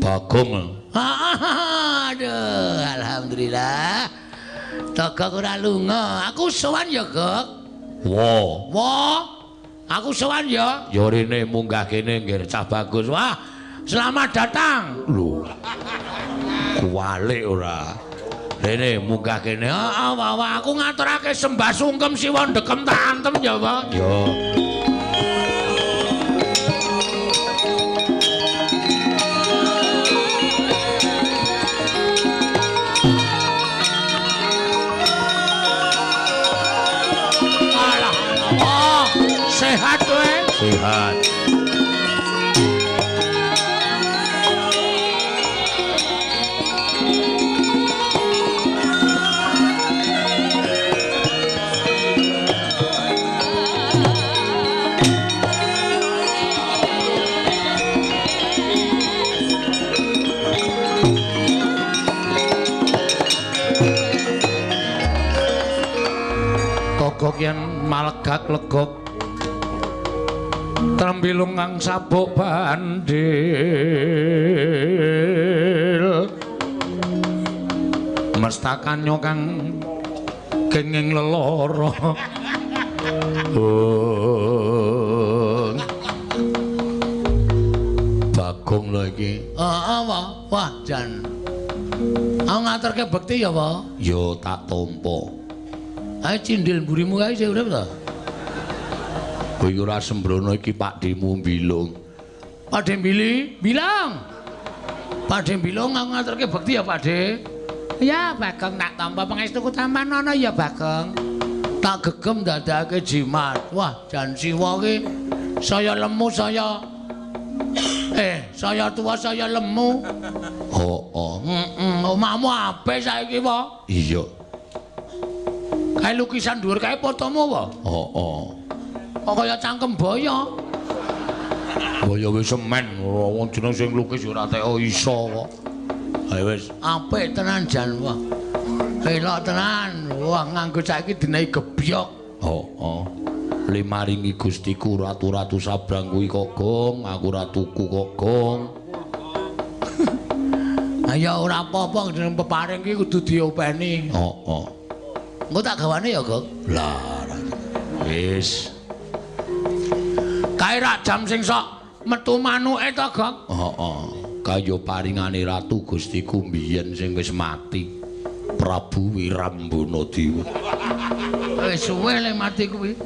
Bagong. Aduh, alhamdulillah. Togok ora lunga. Aku sowan ya, Gok. Wo. Wo. Aku sowan ya. Ya rene munggah kene nggih cah bagus. Wah, selamat datang. Lho. Kuwalik ora. Rene munggah kene. Heeh, wah, wah, aku ngaturake sembah sungkem siwa ndekem tak antem ya, Pak. Ya. Sehat kowe? Sehat. Togok yen malegak legok trembilung kang sabuk bandil mestakanya kang kenging lelara. Bagong lho iki. Heeh, wah jan. Aku ngaturke bekti ya, Pak? Ya tak tampa. Ayo cindil mburimu kae isih urip ta? Kowe ora sembrono iki Pakdhemu Bilung. Pakdhe Bili, bilang. Pakdhe Bilung aku ngaturke bekti ya, Pakdhe. Ya, Bagong tak tampa pangestuku tampan ana ya, Bagong. Tak gegem dadake jimat. Wah, jan siwa ki saya lemu saya saya tua saya lemu. Heeh. Heeh, omahmu apik saiki, Pak? Iya. Kae lukisan dhuwur kae fotomu, Pak? Heeh. Kok kaya cangkem boyo. Boyo wis semen, wong jeneng sing lukis ora teko iso kok. Ayo wis apik tenan jan wah. Elok tenan. Wah nganggo saiki dinehi gebyok. Heeh. Limaringi Gustiku ratu-ratu sabrang kuwi kok gong, aku ora tuku kok gong. Ayo ora apa-apa jeneng peparing iki kudu diopeni. Heeh. Engko tak gawane ya, Gong. Lah wis. Kae rak jam sing sok metu manuke to, Gong? Heeh. Kaya paringane ratu Gustiku mbiyen sing wis mati. Prabu Wirambana Dewa. Wis suwe le mati kuwi.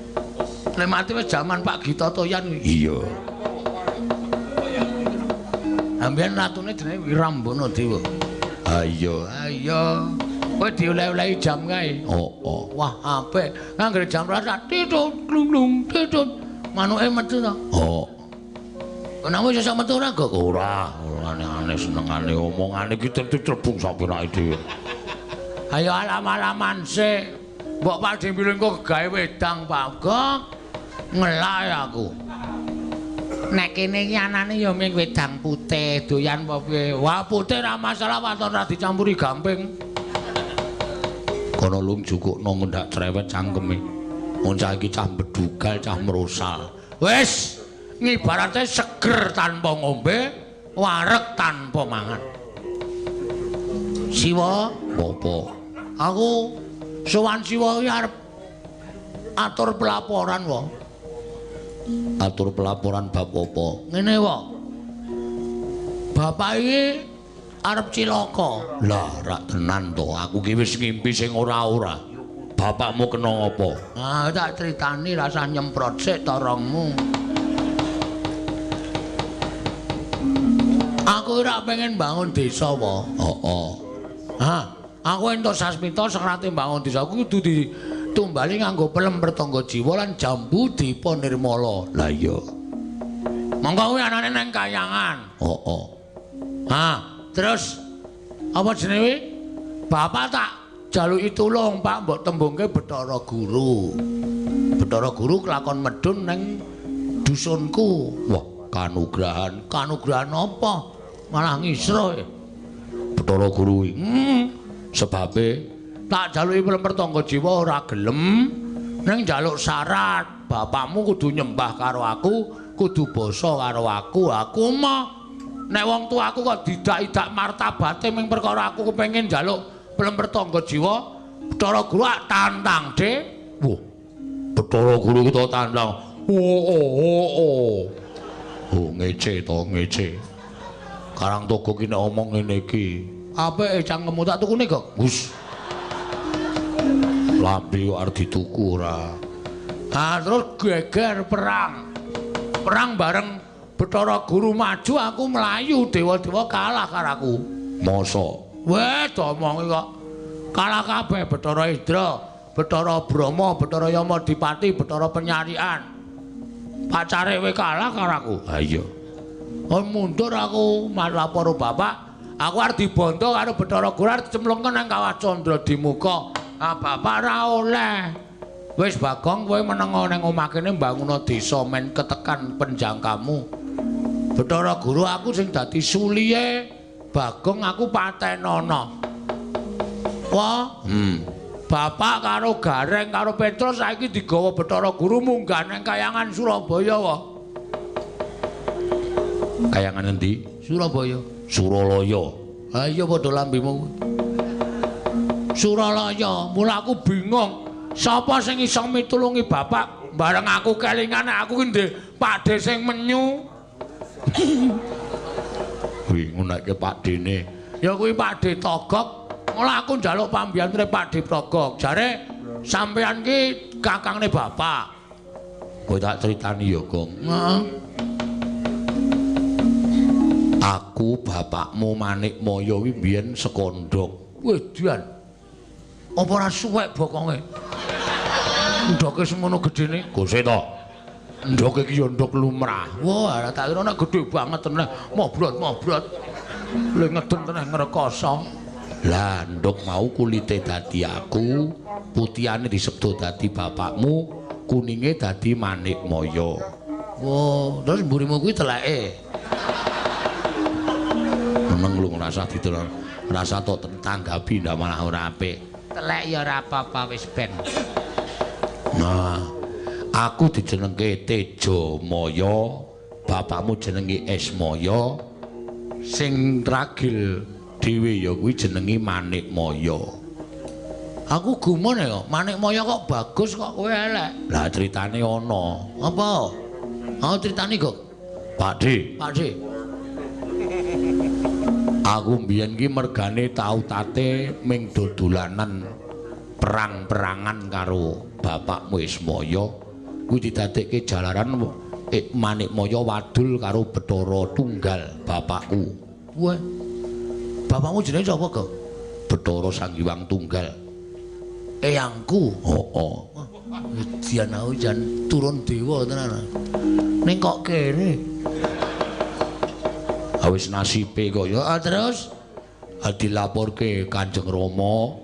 Le mati wis jaman Pak Gita Toyan kuwi. Iya. Ambiyen ratune jenenge Wirambana Dewa. Ha iya. Ha iya. Kowe dioleh-olehi jam kae. Heeh. Wah, apik. Anggere jam rasa titut glung-glung titut. Manuke metu to? Heeh. Kenapa iso metu ora, Gok? Ora, ora aneh-aneh senengane omongane iki tetep sapenake dhewe. Ayo alam-alaman sik. Mbok Pakdhe Bilung kok gawe wedang, Pak Gok. Ngelak aku. Nek kene iki anane ya mung wedang putih, doyan apa piye? Wah, putih ora masalah waton ora dicampuri gamping. Kono lung jukukno ngendak cerewet cangkeme. Wong cah iki cah bedugal, cah merosal. Wis, ngibarate seger tanpa ngombe, wareg tanpa mangan. Siwa, apa? Aku sowan Siwa iki arep atur pelaporan wae. Atur pelaporan bab apa? Ngene wae. Bapak iki arep cilaka. Lah, rak tenan to. Aku ki wis ngimpi sing ora-ora. Bapakmu kena apa? Ah, tak critani rasah nyemprot sik torongmu. Aku ora pengen bangun desa wae. Heeh. Ha, aku entuk sasmita serate bangun desa aku kudu ditumbali nganggo pelem pertangga jiwa lan jambu dipa nirmala. Lah iya. Monggo kuwi anane nang kayangan. Heeh. Ha, terus apa jenenge kuwi? Bapak tak jaluki tulung, Pak, mbok tembungke Bathara Guru. Bathara Guru kelakon medhun nang dusunku. Wah, kanugrahan. Kanugrahan apa? Malah ngisro. Bathara Guru kuwi. Sebabe tak jaluki pelem pertangga jiwa ora gelem, ning njaluk syarat, bapakmu kudu nyembah karo aku, kudu basa karo aku. Aku mah nek wong tuaku kok didak-idak martabate ming perkara aku kepengin njaluk pelem pertangga jiwa, Bathara Guru tantang, Dik. Wah, Bathara Guru ki to tantang. Oh oh oh oh. Oh ngece to, ngece. Karang Togo ki nek omong ngene iki. Apike cangkemmu tak tukune kok. Gus. Lambe kok arep dituku ora. Ah, terus geger perang. Perang bareng Bathara Guru maju, aku mlayu, dewa-dewa kalah karo aku. Mosok? Weh, diomongi kok. Kalah kabeh Bathara Indra, Bathara Brahma, Bathara Yama Dipati, Bathara Penyarian. Pacare kowe kalah karo aku. Ha iya. Oh, mundur aku lapor bapak. Aku arep dibondo karo Bathara Guru arep dicemplungke nang Kawah Candra Dimuka. Ah, bapak ora oleh. Wis Bagong kowe menengo nang omah kene mbanguna desa men ketekan penjangkamu. Bathara Guru aku sing dadi suliye Bagong aku patenono. Wah, Bapak karo Gareng karo Petrus saiki digawa Bathara Guru munggah nang kayangan Surabaya wae. Kayangan endi? Surabaya. Suralaya. Ha iya padha lambemu. Suralaya, mula aku bingung. Sapa sing iso mitulungi bapak? Bareng aku kelingan aku ki ndek pakde sing menyu. Kuwi ngunekke pakdene. Ya kuwi Pakde Togok. Mula aku njaluk pambiyantune Pakde Togok. Jare sampeyan ki kakangne bapak. Kowe tak critani ya, Gong. Heeh. Aku bapakmu Manikmaya kuwi mbiyen sekondhok. Wih, dian. Apa ora suwek bokonge? Ndoke semono gedene. Gose to. Ndoke iki ya ndok lumrah. Wah, tak kira nek gedhe banget tenan. Mobrot-mobrot. Le ngeden tenan ngrekoso. Lah, ndok mau kulite dadi aku, putihane disebut dadi bapakmu, kuninge dadi Manikmaya. Wah, terus mburimu kuwi teleke. Meneng lu ngrasa ditelok, rasa tok tanggapi ndak malah ora apik. Telek ya ora apa-apa wis ben. Nah, aku dijenengke Tejamaya, bapakmu jenenge Esmaya, sing ragil dhewe ya kuwi jenenge Manikmaya. Aku gumun ya, Manikmaya kok bagus kok kowe elek. Lah critane ana. Apa? Aku critane kok. Pakde. Pakde. Aku mbiyen ki mergane tau tate ming dodolanan perang-perangan karo bapakmu Ismaya. Kuwi didadekke jalaran Manikmaya wadul karo Bathara Tunggal bapakku. Wah. Bapakmu jenenge sapa, Gong? Bathara Sang Hyang Tunggal. Eyangku. Heeh. Dian aku jan turun dewa tenan. Ning kok kene. Wis nasibe kok ya. Terus dilaporke Kanjeng Rama,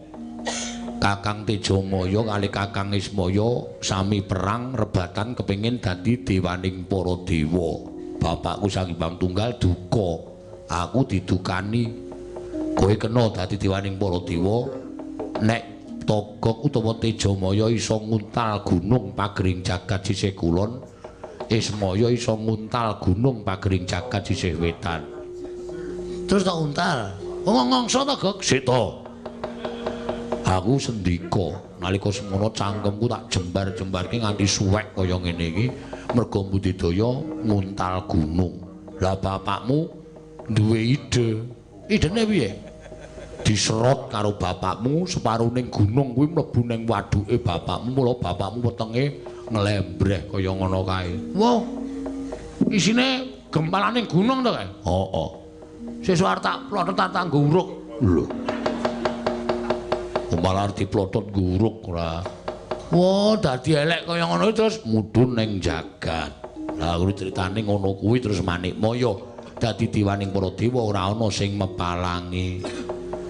Kakang Tejamaya kali Kakang Ismaya sami perang rebatan kepengin dadi dewaning para dewa. Bapakku Sang Hyang Tunggal duka. Aku didukani. Kowe kena dadi dewaning para dewa. Nek Togok utawa Tejamaya iso nguntal gunung pagering jagat sisih kulon, Ismaya iso nguntal gunung pagering jagat sisih wetan. Terus tak untal. Wong ngongso to, Gok? Sik to. Aku sendika nalika semono cangkemku tak jembar-jembarke nganti suwek kaya ngene iki merga budidaya nguntal gunung. Lah bapakmu duwe ide. Idene piye? Diserot karo bapakmu separuning gunung kuwi mlebu ning waduke bapakmu, mula bapakmu wetenge nglembreh kaya ngono kae. Wah. Isine gempalaning gunung to kae? Heeh. Sesuk arep tak plotot tak nggo uruk. Lho. Malah arep diplotot nggo uruk ora. Wah, dadi elek kaya ngono terus mudhun ning jagat. Lah kuwi critane ngono kuwi terus Manikmaya dadi diwaning para dewa ora ana sing mepalangi.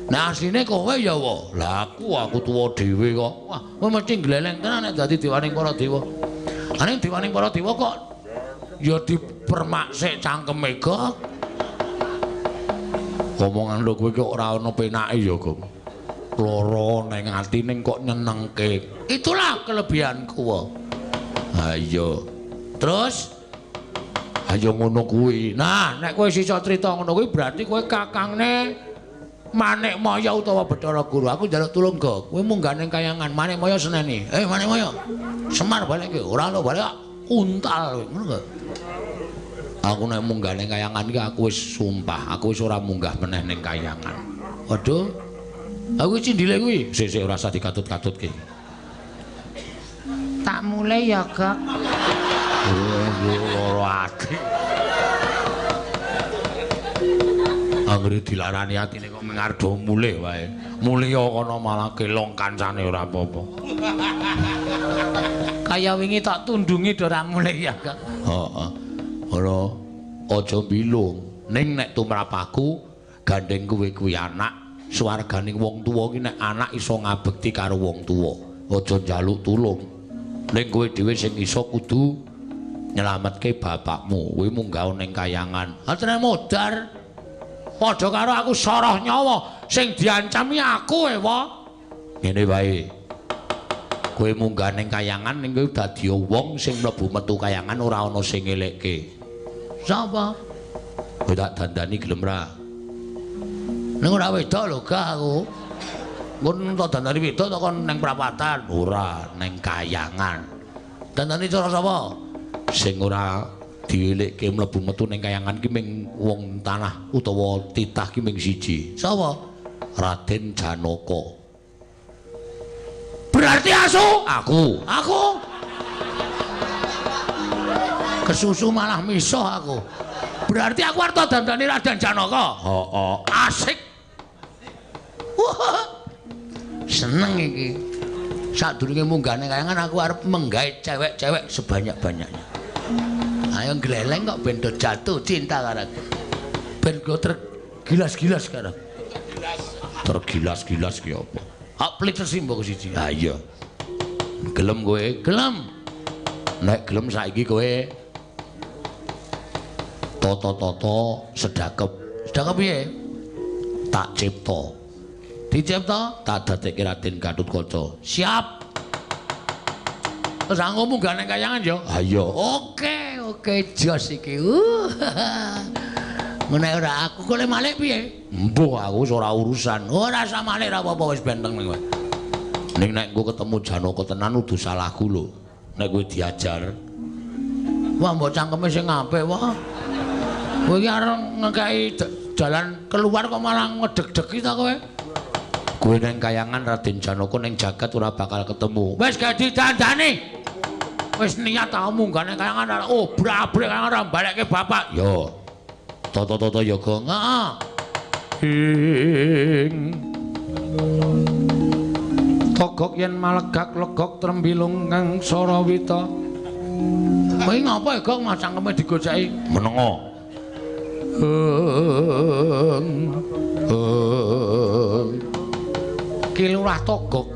Nah asline kowe ya wa. Lah aku tuwa dhewe kok. Wah, kowe mesti gleleng tenan nek dadi dewaning para dewa. Ning dewaning para dewa kok ya dipermak sik cangkeme kok. Omongan lho kowe kok ora ana penake ya, Gong. Lara ning ati ning kok nyenengke. Itulah kelebihanku. Ha iya. Terus ayo ngono kuwi. Nah, nek kowe iso crita ngono kuwi berarti kowe kakangne Manikmaya utawa Bathara Guru. Aku njaluk tulung, Gok. Kowe munggah ning kayangan Manikmaya seneni. Manikmaya. Semar balik ki. Ora ono balik untal kowe, ngono gak? Aku nek munggah ning kayangan iki aku wis sumpah, aku wis ora munggah meneh ning kayangan. Waduh. Aku cindile kuwi. Sik-sik ora usah dikatut-katutke. Tak mulai ya, Gok. Loro ati. Anggere dilarani atine kok mengardo mulih wae. Mulih kono malah kelong kancane ora apa-apa. Kaya wingi tak tundungi do ora mulih ya, Gok. Heeh. Ora aja mbilung. Ning nek tumrap aku gandeng kowe kuwi anak, swarganing wong tuwa ki nek anak iso ngabekti karo wong tuwa. Aja njaluk tulung. Ning kowe dhewe sing iso kudu nyelametke bapakmu. Kowe munggah ning kayangan. Atene modar. Padha karo aku soroh nyawa sing diancami aku ewa. Ngene wae. Kowe munggah ning kayangan ning kowe dadi wong sing mlebu metu kayangan ora ana sing ngelekke. Sapa? Kowe tak dandani gelem ra? Ning ora wedok lho gak aku. Nggon tak dandani wedok tak kon ning prapatan. Ora, ning kayangan. Dandani cara sapa? Sing ora dielekke mlebu metu ning kayangan ki ming wong tanah utawa titah ki ming siji. Sapa? Raden Janaka. Berarti asu? Aku. Aku. Kesusu malah misuh aku. Berarti aku arep dandani Raden Janaka. Heeh. Asik. Wah. Seneng iki. Sadurunge munggah ning kayangan aku arep menggait cewek-cewek sebanyak-banyaknya. Ayo gleleng kok ben do jatuh cinta karo aku. Ben go tergilas-gilas karo. Tergilas-gilas ki apa? Hak pelit tersimbo siji. Ha iya. Gelem kowe? Gelem. Nek gelem saiki kowe toto-toto sedakep. Sedakep piye? Tak cipta. Dicipta? Tak dadekke Raden Gatotkaca. Siap. Terus aku munggah ning kayangan ya? Ha iya. Oke, oke jos iki. Meneh ora aku kok le malik piye? Mbuh aku wis ora urusan. Ora usah malik ora apa-apa wis benteng kowe. Ning nek engko ketemu Janaka tenan udu salahku lho. Nek kowe diajar. Wah mbok cangkeme sing apik wah. Kowe iki arep ngekeki jalan keluar kok malah ngedeg-degi ta kowe? Kowe nang kayangan Raden Janaka ning jagat ora bakal ketemu. Wis gak didandani. Wis niat tau munggah ning kayangan obrak-abrik kayangan ora balekke bapak. Yo. Toto-toto ya, Gong. Heeh. Ing Togok yen malegak legok trembilung kang sarawita. Kowe ngapa ya, Gong, mah cangkeme digoceki? Menengo. Ki Lurah Togok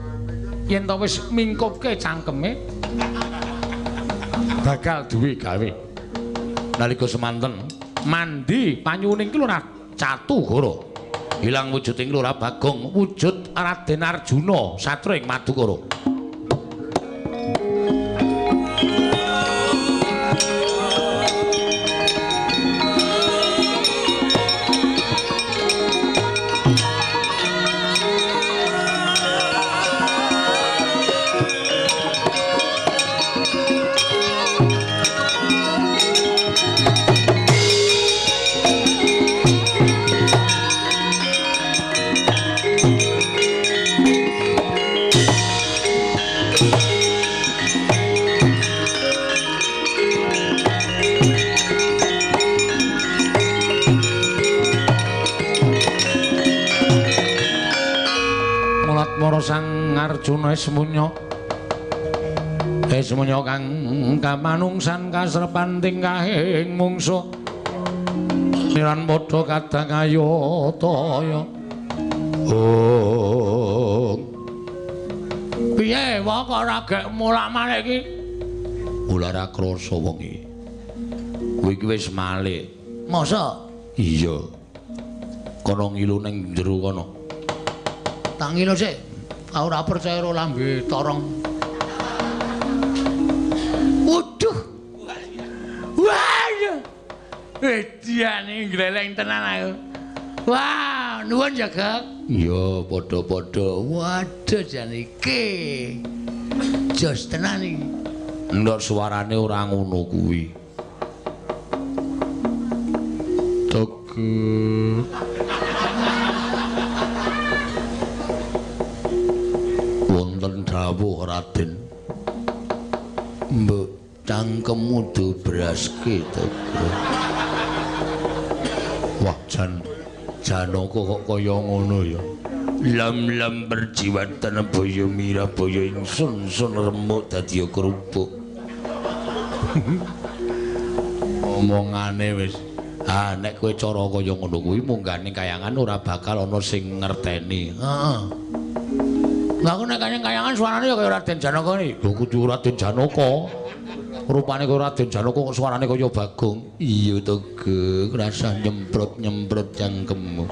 yen to wis mingkupke cangkeme bakal duwe gawe. Nalika semanten mandi panyuning ki Lurah Catugara. Ilang wujuding Lurah Bagong wujud Raden Arjuna satria ing Madukara. Sang Arjuna esmunya esmunya kang kamanungsan kasrepan tingkahing mungsuh niran padha kadang ayataya. Oh piye wae kok ora gek mulak-malik iki? Ora ora krasa wong iki. Kowe iki wis malik. Masa? Iya. Kono ngilu ning jero kono. Tak ngilu sik. Aku ora percaya karo lambe torong. Waduh. Waduh. Ediane gleleng tenan aku. Wah, nuwun ya, Gek. Iya, padha-padha. Waduh jan iki. Jos tenan iki. Ndok suarane ora ngono kuwi. Tege. Wonten dawuh Raden. Mbok cangkemmu dobraske Tege. Wah, jan Janaka kok kaya ngono ya. Lam-lam perjiwatan baya mirah baya ingsun sun remuk dadi kerupuk. Omongane wis. Ah, nek kowe cara kaya ngono kuwi munggah ning kayangan ora bakal ana sing ngerteni. Heeh. Lah aku nek kayangan suarane ya kaya Raden Janaka iki. Lho kudu Raden Janaka. Rupane kaya Raden Janaka kok suarane kaya Bagong. Iya to, Gek, rasah nyemprot-nyemprot cangkemmu.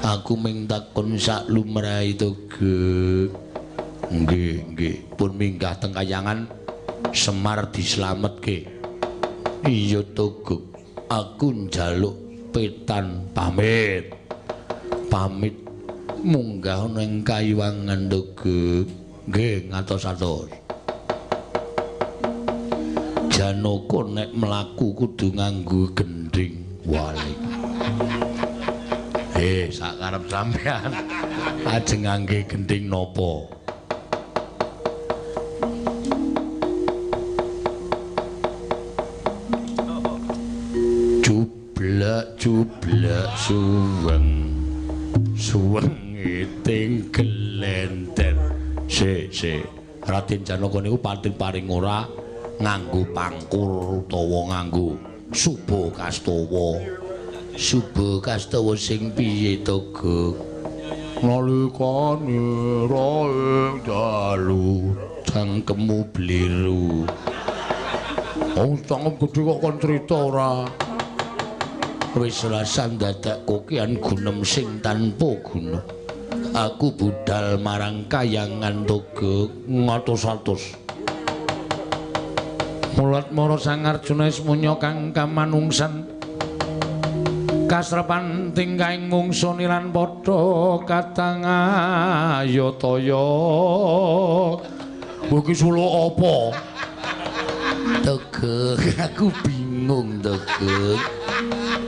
Aku ming takon sak lumrahe to, Gek. Nggih, nggih. Pun minggah teng kayangan Semar dislametke. Iya to, Gek. Aku njaluk petan pamit. Pamit munggah ning kayiwangan to, Gek. Nggih, ngatos-atos. Janaka nek mlaku kudu nganggo gendhing walik. Sak karep sampean ajeng ngangge gendhing napa? Jublek jublek suweng. Suweng iting gelenter. Sik, sik. Raden Janaka niku pating paring ora nganggo pangkur utawa nganggo suba kastawa. Suba kastawa sing piye to, Gek? Nalikane roing dalu cangkemmu bliru. Oh, cangkem gedhe kok kon crita ora? Wis rasah dadak kokian gunem sing tanpa guna. Aku budal marang kayangan to, Gek, ngatos-atos. Mulat mara Sang Arjuna ismunya kang kamanungsan kasrepan tingkahing mungsu niran padha kadang ayataya. Kowe iki suluk apa? Tegek, aku bingung Tegek.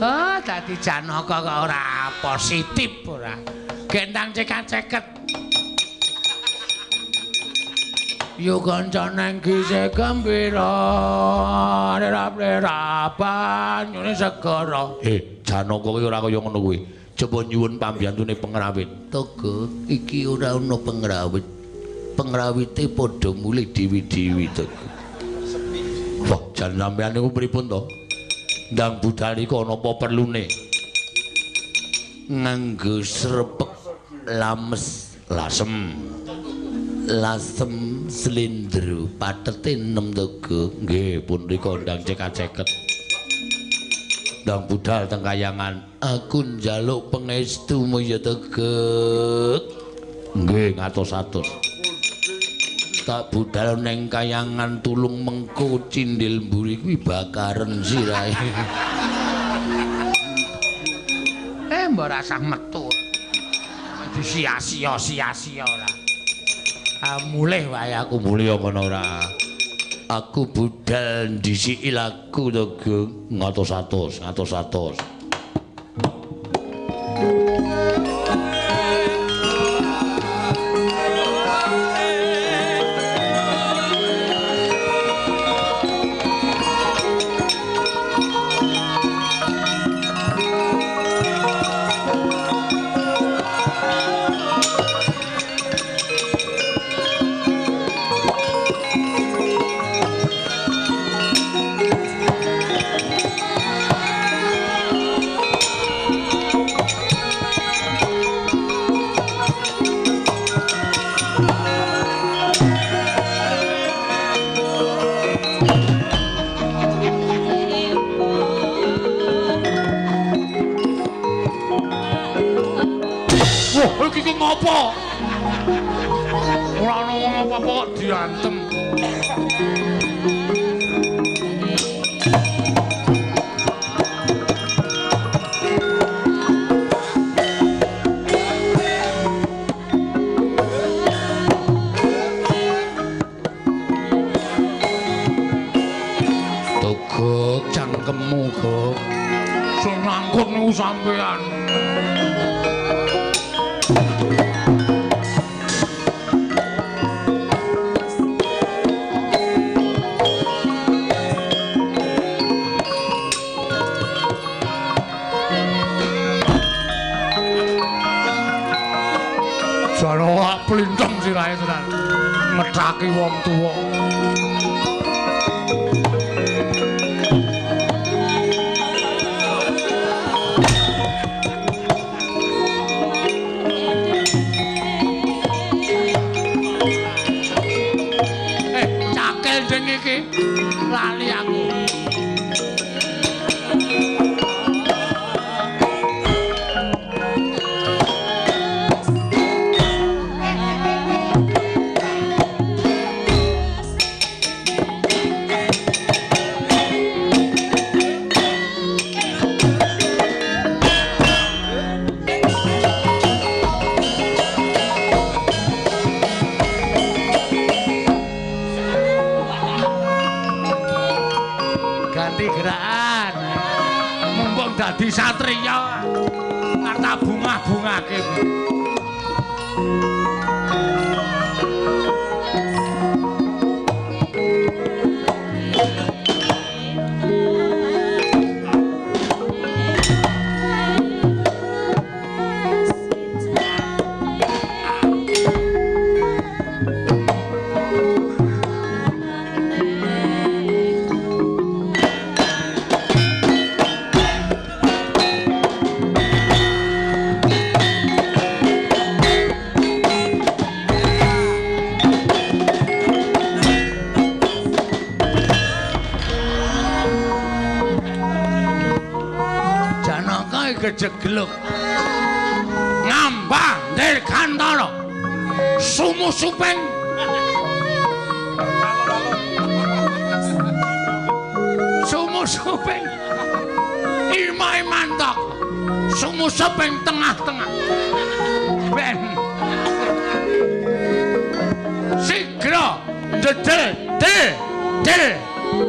Oh, dadi Janaka kok ora positif ora. Gendang cekat-ceket. Yo kanca nang gise gembira, rap-rapan nyune segara. Janaka kuwi ora kaya ngono kuwi. Coba nyuwun pambiyantune pengrawit. Tegek, iki ora ana pengrawit. Pengrawite padha mulih dewi-dewi Tegek. Wah, jan sampeyan niku pripun to? Ndang budal iku ana apa perlune? Nganggo srepek lames lasem. Lasem slindro patete 6 Tegek. Nggih, pun rika ndang cekak-ceket. Ndang budal teng kayangan. Aku njaluk pangestumu ya Tegek. Nggih, ngatos-atos. Tak budal neng kayangan tulung mengko cindil mburi kuwi bakaren sirahe. Mbok rasah metu. Disia-sia sia-sia ora. Ah mulih wae aku mulih ngono ora. Aku budal ndhisiki laku to, Geng. Ngatos-atos, ngatos-atos. Ngopo? Ora ana wong apa-apa kok diantem. Togok cangkemmu, Gok. Sing ngangkut niku sampean. Plinteng sirahe tenan. Ngethaki wong tuwa. Cakel ding iki. Lali aku. Dadi satriya arep bungah-bungahke. Kejegluk ngambah dirgantara sumusuping sumusuping imai mantok sumusuping tengah-tengah ben sigra dedel del del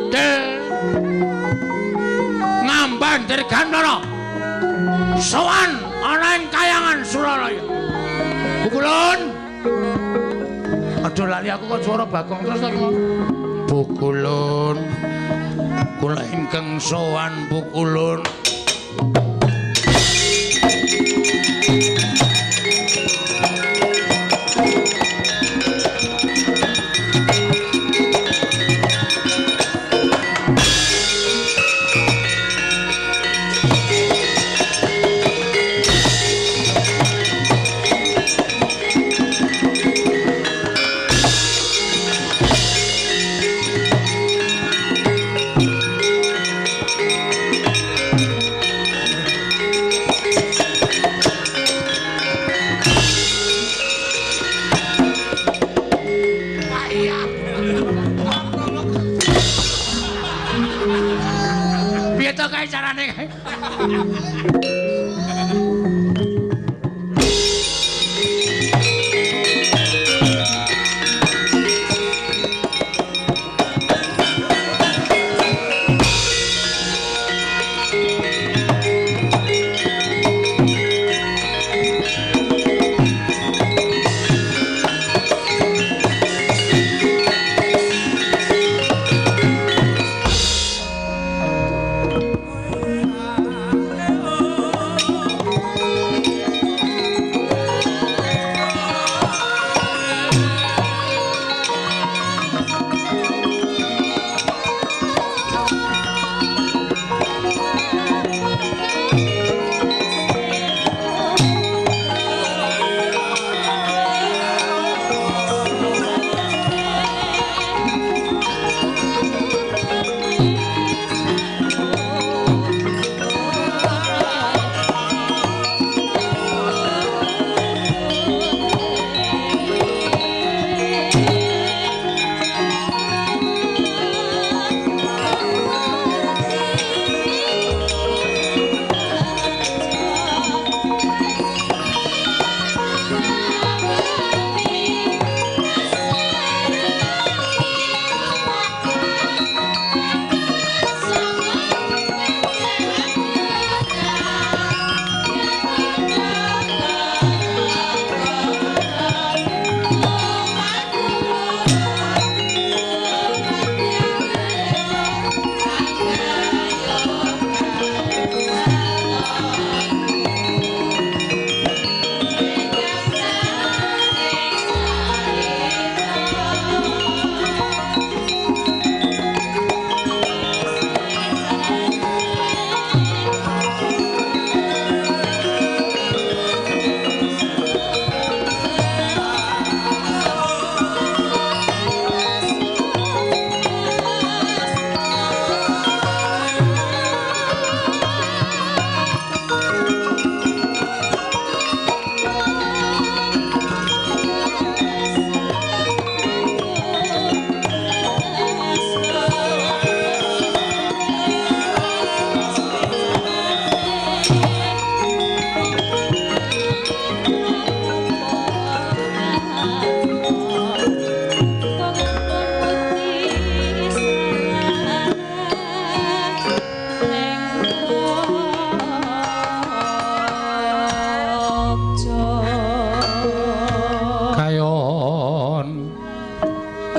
del ngambah dirgantara sowan ana ing kayangan Suralaya. Pukulun. Aja lali aku kok swara Bagong terus to. Pukulun. Kula ingkang sowan pukulun. to kae carane kae?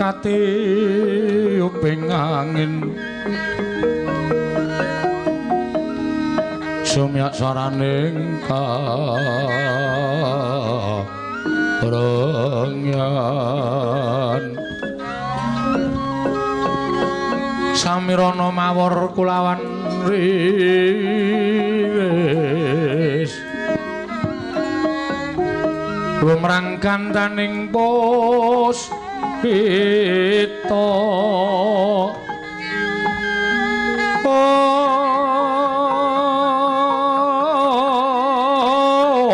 Katiuping angin sumyak saraning karengyan samirana mawar kulawan riwis lumrang kantaning pos pita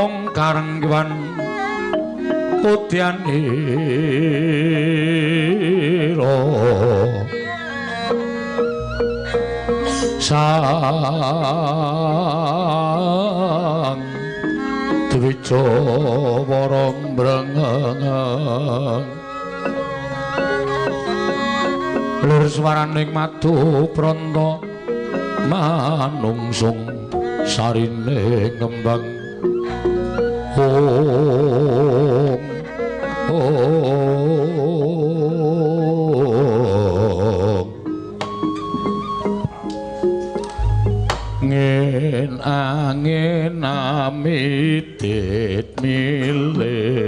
ong karengwan putyanira sang dwija warang brengeng lir swaraning madu pranta manungsung sarine ngembang ong ong ngin angin amitit milir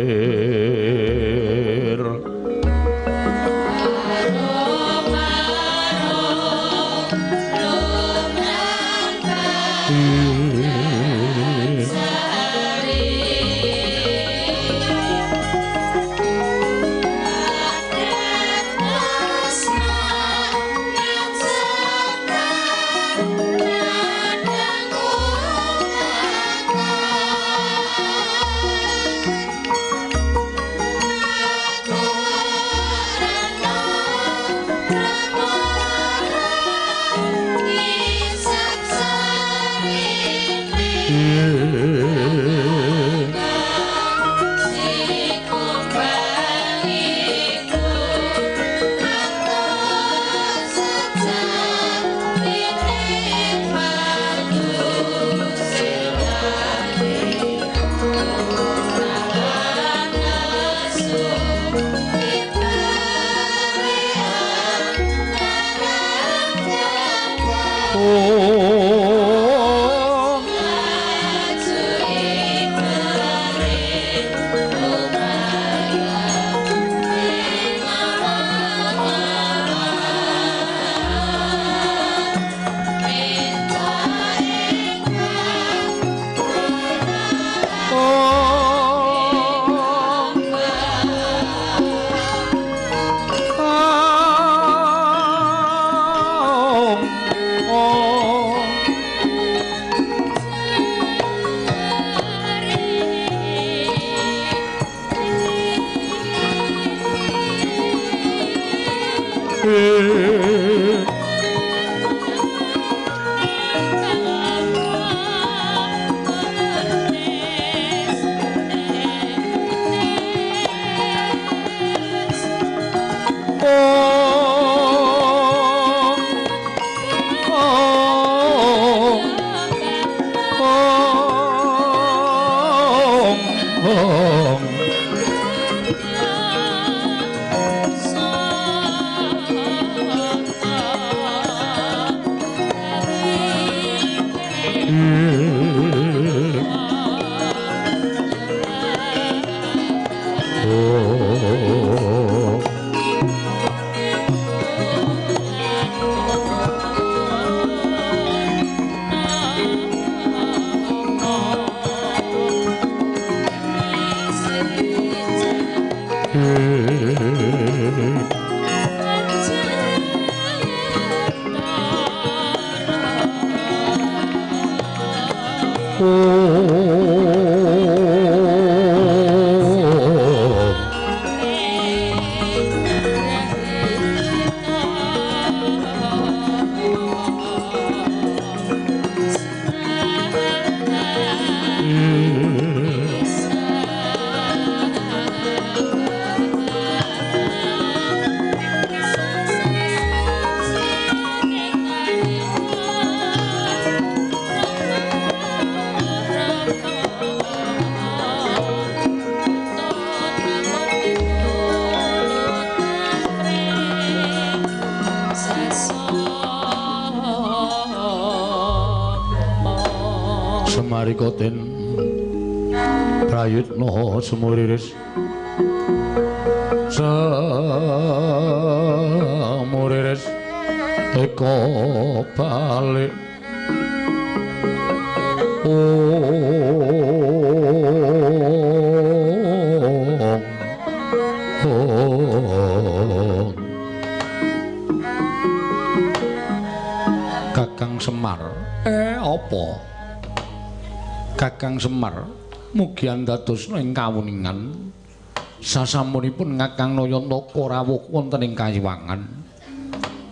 Semarika den prayitna sumuriris sumuriris eka balik ong Kakang Semar apa Kakang Semar mugi andadosna ing kawuningan sasampunipun Kakang Nayantaka rawuh wonten ing kayiwangan.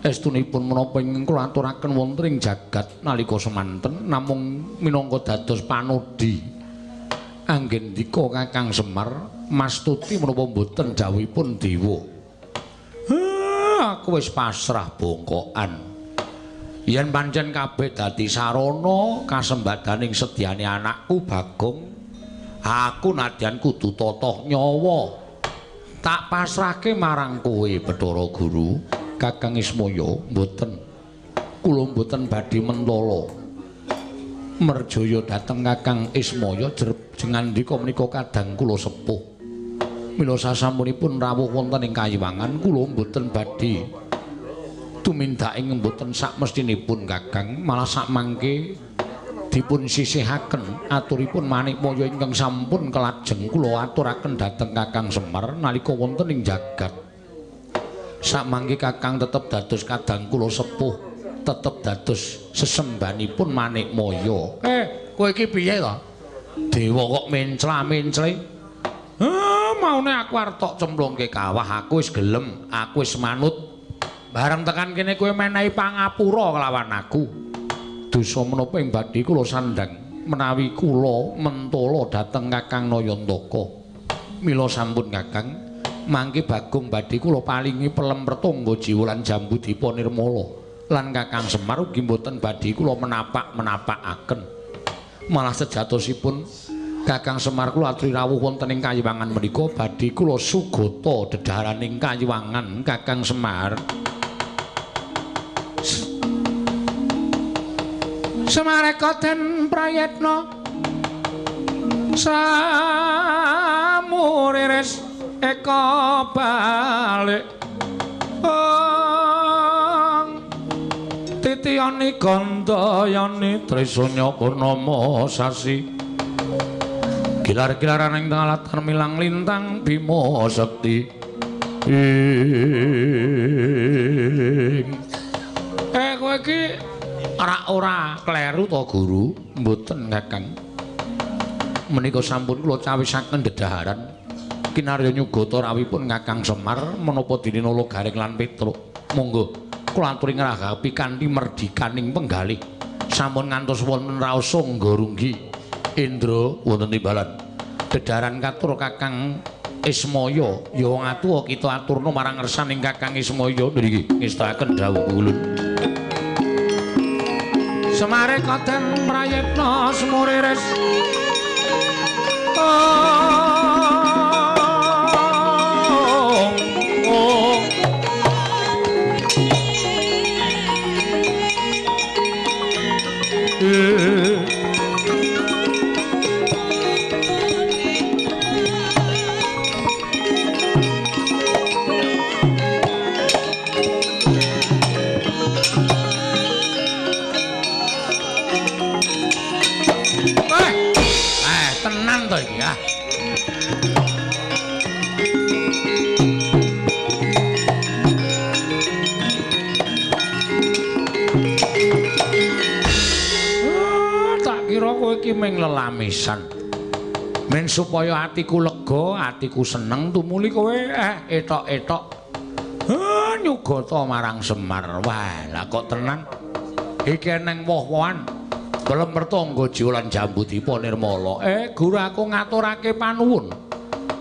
Estunipun menapa ingkang kula aturaken wonten ing jagat nalika semanten namung minangka dados panodhi anggendika Kakang Semar mastuti menapa mboten dawuhipun dewa. Aku wis pasrah bongkokan. Yen pancen kabeh dadi sarana kasembadaning sedyane anakku Bagong, aku nadyan kudu totoh nyawa. Tak pasrahke marang kowe Bathara Guru. Kakang Ismaya mboten. Kula mboten badhe mentala. Merjaya dhateng Kakang Ismaya jengandika menika kadang kula sepuh. Mila sasampunipun rawuh wonten ing kayiwangan kula mboten badhe tumindak ing mboten sakmestinipun Kakang, malah sakmangke dipun sisihaken aturipun Manikmaya ingkang sampun kelajeng kula aturaken dhateng Kakang Semar nalika wonten ing jagat. Sakmangke Kakang tetep dados kadang kula sepuh, tetep dados sesembanipun Manikmaya. Kowe iki piye to? Dewa kok mencla-mencle. Maune aku arep tok cemplungke kawah, aku wis gelem, aku wis manut. Bareng tekan kene kowe menehi pangapura kelawan aku. Dosa menapa ing badhe kula sandhang menawi kula mentala dhateng Kakang Nayantaka. Mila sampun Kakang, mangke Bagong badhe kula palingi pelem pertangga jiwa lan jambu dipa nirmala. Lan Kakang Semar ugi mboten badhe kula menapak-menapakaken. Malah sejatosipun Kakang Semar kula aturi rawuh wonten ing kayiwangan menika badhe kula sugata dedhaharaning kayiwangan Kakang Semar. Semareka den prayitna samuriris eka balik ong titiyani gandayani trisanya purnama sasi gilar-gilaran ing tengah latar milang lintang bima sekti. Kowe iki ora kleru to Guru? Mboten Kakang. Menika sampun kula cawisaken dedaharan kinarya nyugata rawuhipun Kakang Semar menapa dene Nala Gareng lan Petruk. Monggo kula aturi ngragapi kanthi merdikaning penggalih. Sampun ngantos wonten raos sangga runggi. Indra wonten timbalan. Dedaran katur Kakang Ismaya, ya wong atuwa kita aturna marang ngersaning Kakang Ismaya ngriki ngestakaken dawuh kula. Semare kaden prayitna semuriris. Tenan to iki ah. Tak kira kowe iki mung lelamisan. Men supaya atiku lega, atiku seneng tumuli kowe etok-etok. Nyugata marang Semar. Wah, lah kok tenan. Iki eneng woh-wohan. Pelem mertangga jiwa lan jambu dipa nirmala. Guru aku ngaturake panuwun.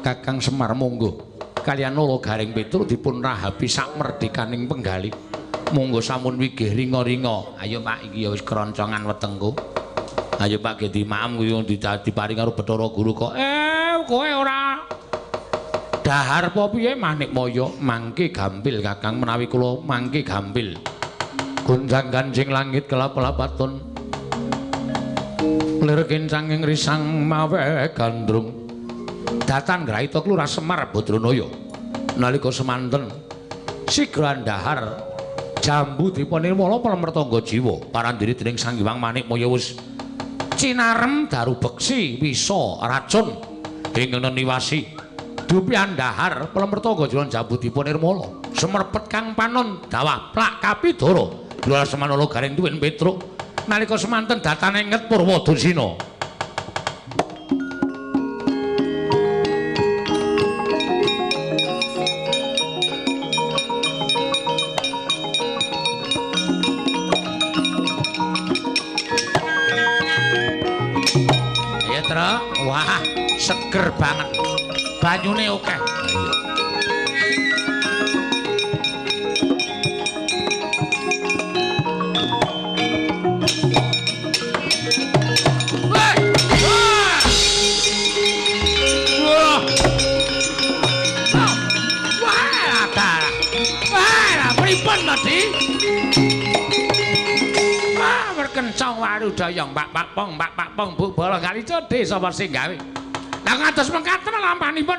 Kakang Semar monggo. Kaliyan Nala Gareng Petruk dipun rahapi sak merdikaning penggalih. Monggo sampun wigih ringa-ringa. Ayo Pak, iki ya wis keroncongan wetengku. Ayo Pak ge dimaem kuwi diparing karo Bathara Guru kok. Kowe ora dahar apa piye Manikmaya? Mangke gampil Kakang menawi kula mangke gampil. Gonjang-ganjing langit kelap-lapaton. Lir kencanging risang mawe gandrung. Datan graita Klurah Semar Badranaya. Nalika semanten sigra ndahar jambu dipanirmala palemertangga jiwa parandiri dening Sang Hyang Manikmaya wis cinarem daru beksi wisa racun ingkang neniwasi. Dupi andhahar palemertangga jiwa jambu dipanirmala semerpet kang panon dawah plak kapidara. Lurah Semanala Gareng Tuwin Petruk. Nalika semanten datane nget Purwadasina. Ya, Tru. Wah, seger banget. Banyune akeh. Ayo. Berkencang warudaya mbak pak pong mbak pak pong bu bola kali cedhe sapa sing gawe. Lah ngantos mekaten lampanipun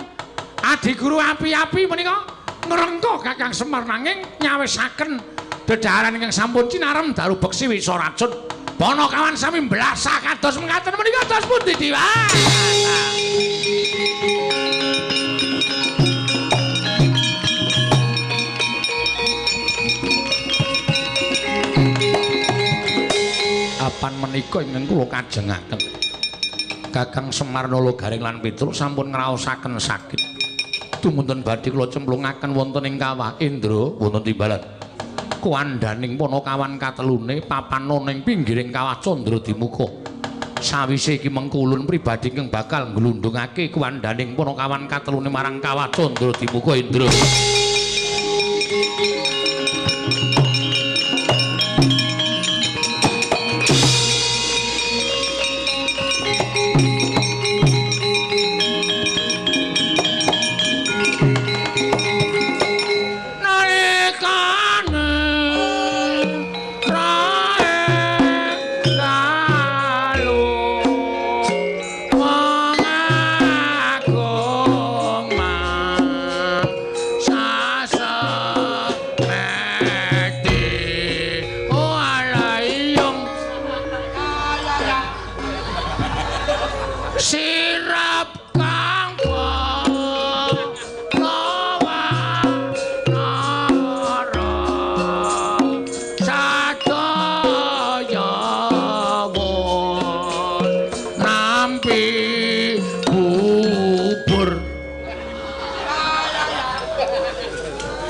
adi guru api-api menika ngrengkuh Kakang Semar nanging nyawisaken dedaharan ingkang sampun cinarem daru beksi wisa racun. Panakawan sami mblasah kados mekaten menika dos pundi Dewa. Apan menika ingkang kula kajengaken Kakang Semar Nala Gareng lan Petruk sampun ngraosaken sakit. Tumunten badhe kula cemplungaken wonten ing kawah Indra wonten timbalan. Kuandhaning panakawan katelune papana ning pinggiring kawah Candra Dimuka. Sawise iki mengkulun pribadi ingkang bakal nglundhungake kuandhaning panakawan katelune marang kawah Candra Dimuka Indra. Sa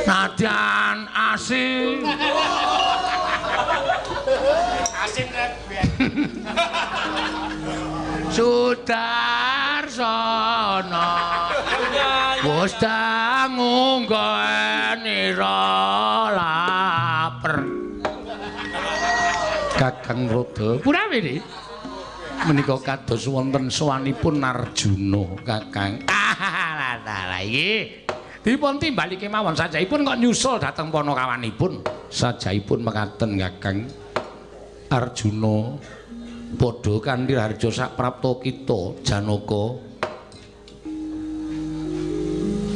Nadyan asin. Asin rebek. Sudarsono wis dangu nggonira laper. Kakang Rada purawi menika kados wonten sowanipun Arjuna Kakang. Ah lah iki dipun timbali kemawon sajaipun kok nyusul dhateng panakawanipun. Sajaipun mekaten Kakang Arjuna padha kanthi harja saprapta kita Janaka.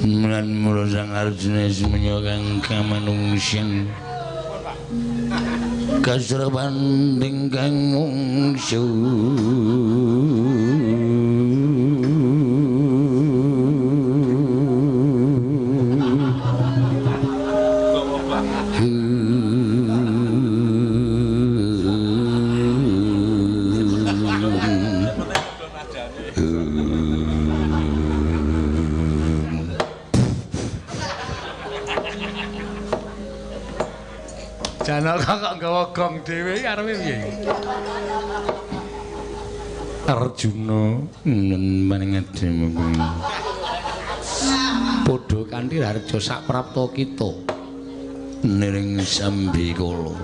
Lan mula Sang Arjuna sumenya kang kamanungsan kasraban ingkang mungsu. Janaka kok nggawa gong dhewe arepe piye? Arjuna nun maring adimu padha kanthi harja saprapta kita niring sambikala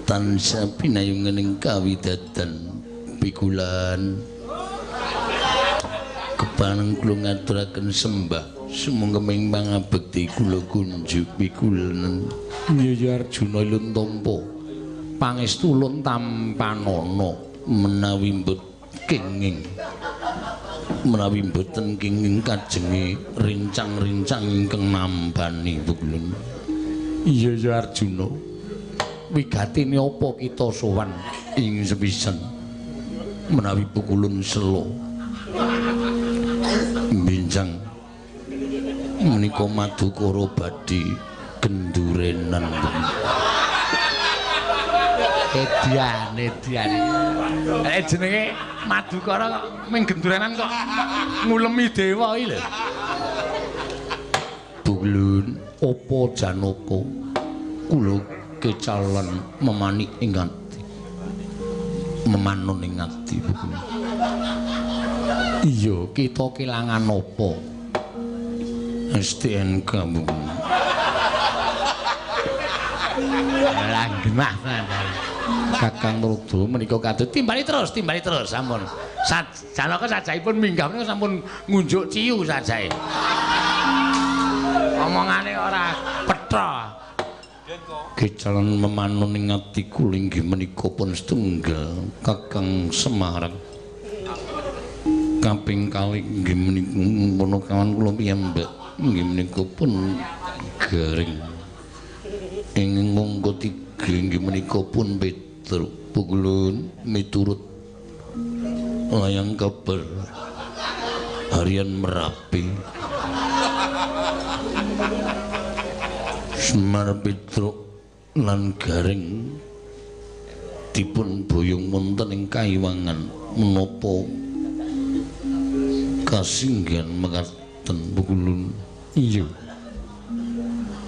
tansah pinayungan kawidadan pikulan kepaneng kula ngaturaken sembah sumangga ing pangabekti kula kunjuk pikulan. Iya Arjuna ilun tampa pangestu ulun tampanana menawi mbet kenging menawi mboten kenging kajenge rincang-rincang ingkang nambani pukulun. Iya ya Arjuna, wigatine apa kita sowan ing sepisan menawi pukulun selo bincang menika madukara badhe gendurenan. Edian, edian. Jenenge madukara kok ming gendurenan kok ngulemi dewa iki lho. Pukulun apa Janaka kula kecalan memanik ing ati memanun ing ati pukulun. Iya, kita kelangan apa? STNK pukulun. Lah genah tenan. Kakang Rudra menika kados timbali terus sampun. Janaka sajaipun minggah menika sampun ngunjuk ciu sajae. Omongane ora petha. Kecalan memanun ing ati kula inggih menika pun setunggal Kakang Semar. Kaping kalih inggih menika punakawan kula piyambak inggih menika pun garing. Ing mongko tiga inggih menika pun Petruk pukulun miturut layang kabar harian Merapi. Semar Petruk lan Gareng dipun boyong wonten ing kaiwangan menapa kasinggihan mekaten pukulun. Iya.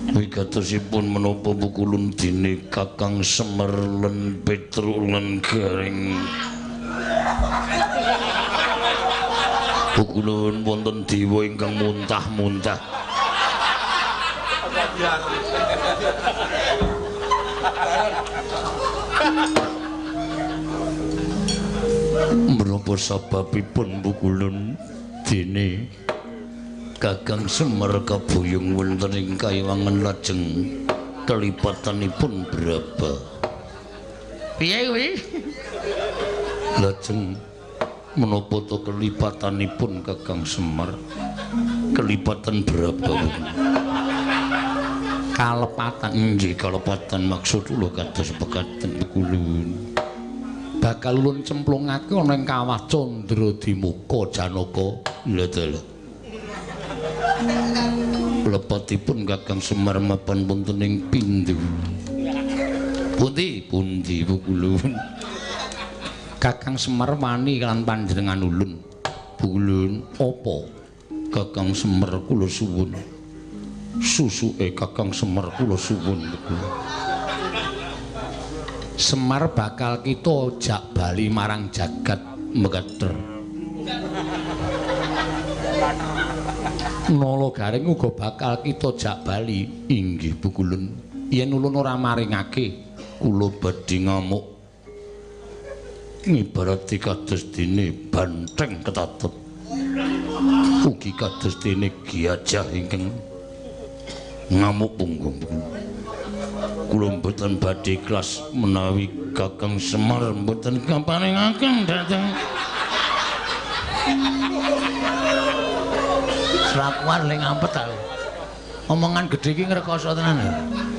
Wigatosipun menapa pukulun dene Kakang Semar lan Petruk lan Gareng pukulun wonten dewa ingkang muntah-muntah. Menapa sababipun pukulun dene Kakang Semar kaboyong wonten ing kaiwangan lajeng kelipatanipun berapa? Piye kuwi? Lajeng menapa to kelipatanipun Kakang Semar? Kelipatan berapa? Kalepatan. Nggih, kalepatan maksud kula kados pekaten pukulun. Bakal ulun cemplungake ana ing kawah Candra Dimuka Janaka. Lha dalah. Lepatipun Kakang Semar mapan wonten ing pindhu. Pundi pundi pukulun. Kakang Semar wani lan panjenengan ulun. Pukulun apa? Kakang Semar kula suwun. Susuke Kakang Semar kula suwun. Semar bakal kita jak bali marang jagat Mekater. Nala Garing uga bakal kita jak bali. Inggih Pukulun. Yen ulun ora maringake kula badhe ngamuk. Ngibarati kados dene banteng ketatut. Ugi kados dene gajah ingkang ngamuk punggung. Kula mboten badhe ikhlas menawi Kakang Semar mboten kaparingaken dhateng. Ora kuat le ngampet aku. Omongan gedhe iki ngrekoso tenan.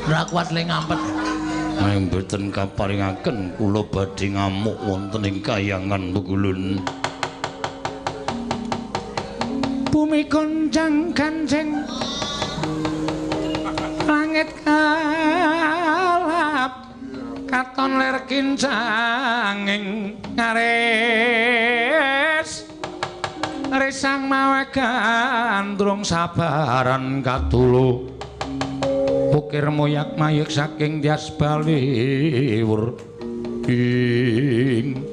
Ora kuat le ngampet. Menawi mboten kaparingaken kula badhe ngamuk wonten ing kayangan Pukulun. Bumi goncang gancing langit kalap katon lir kincanging ngaris risang mawe gandrung sabaran katulu ukir moyak mayek saking Tyas Baliwur ing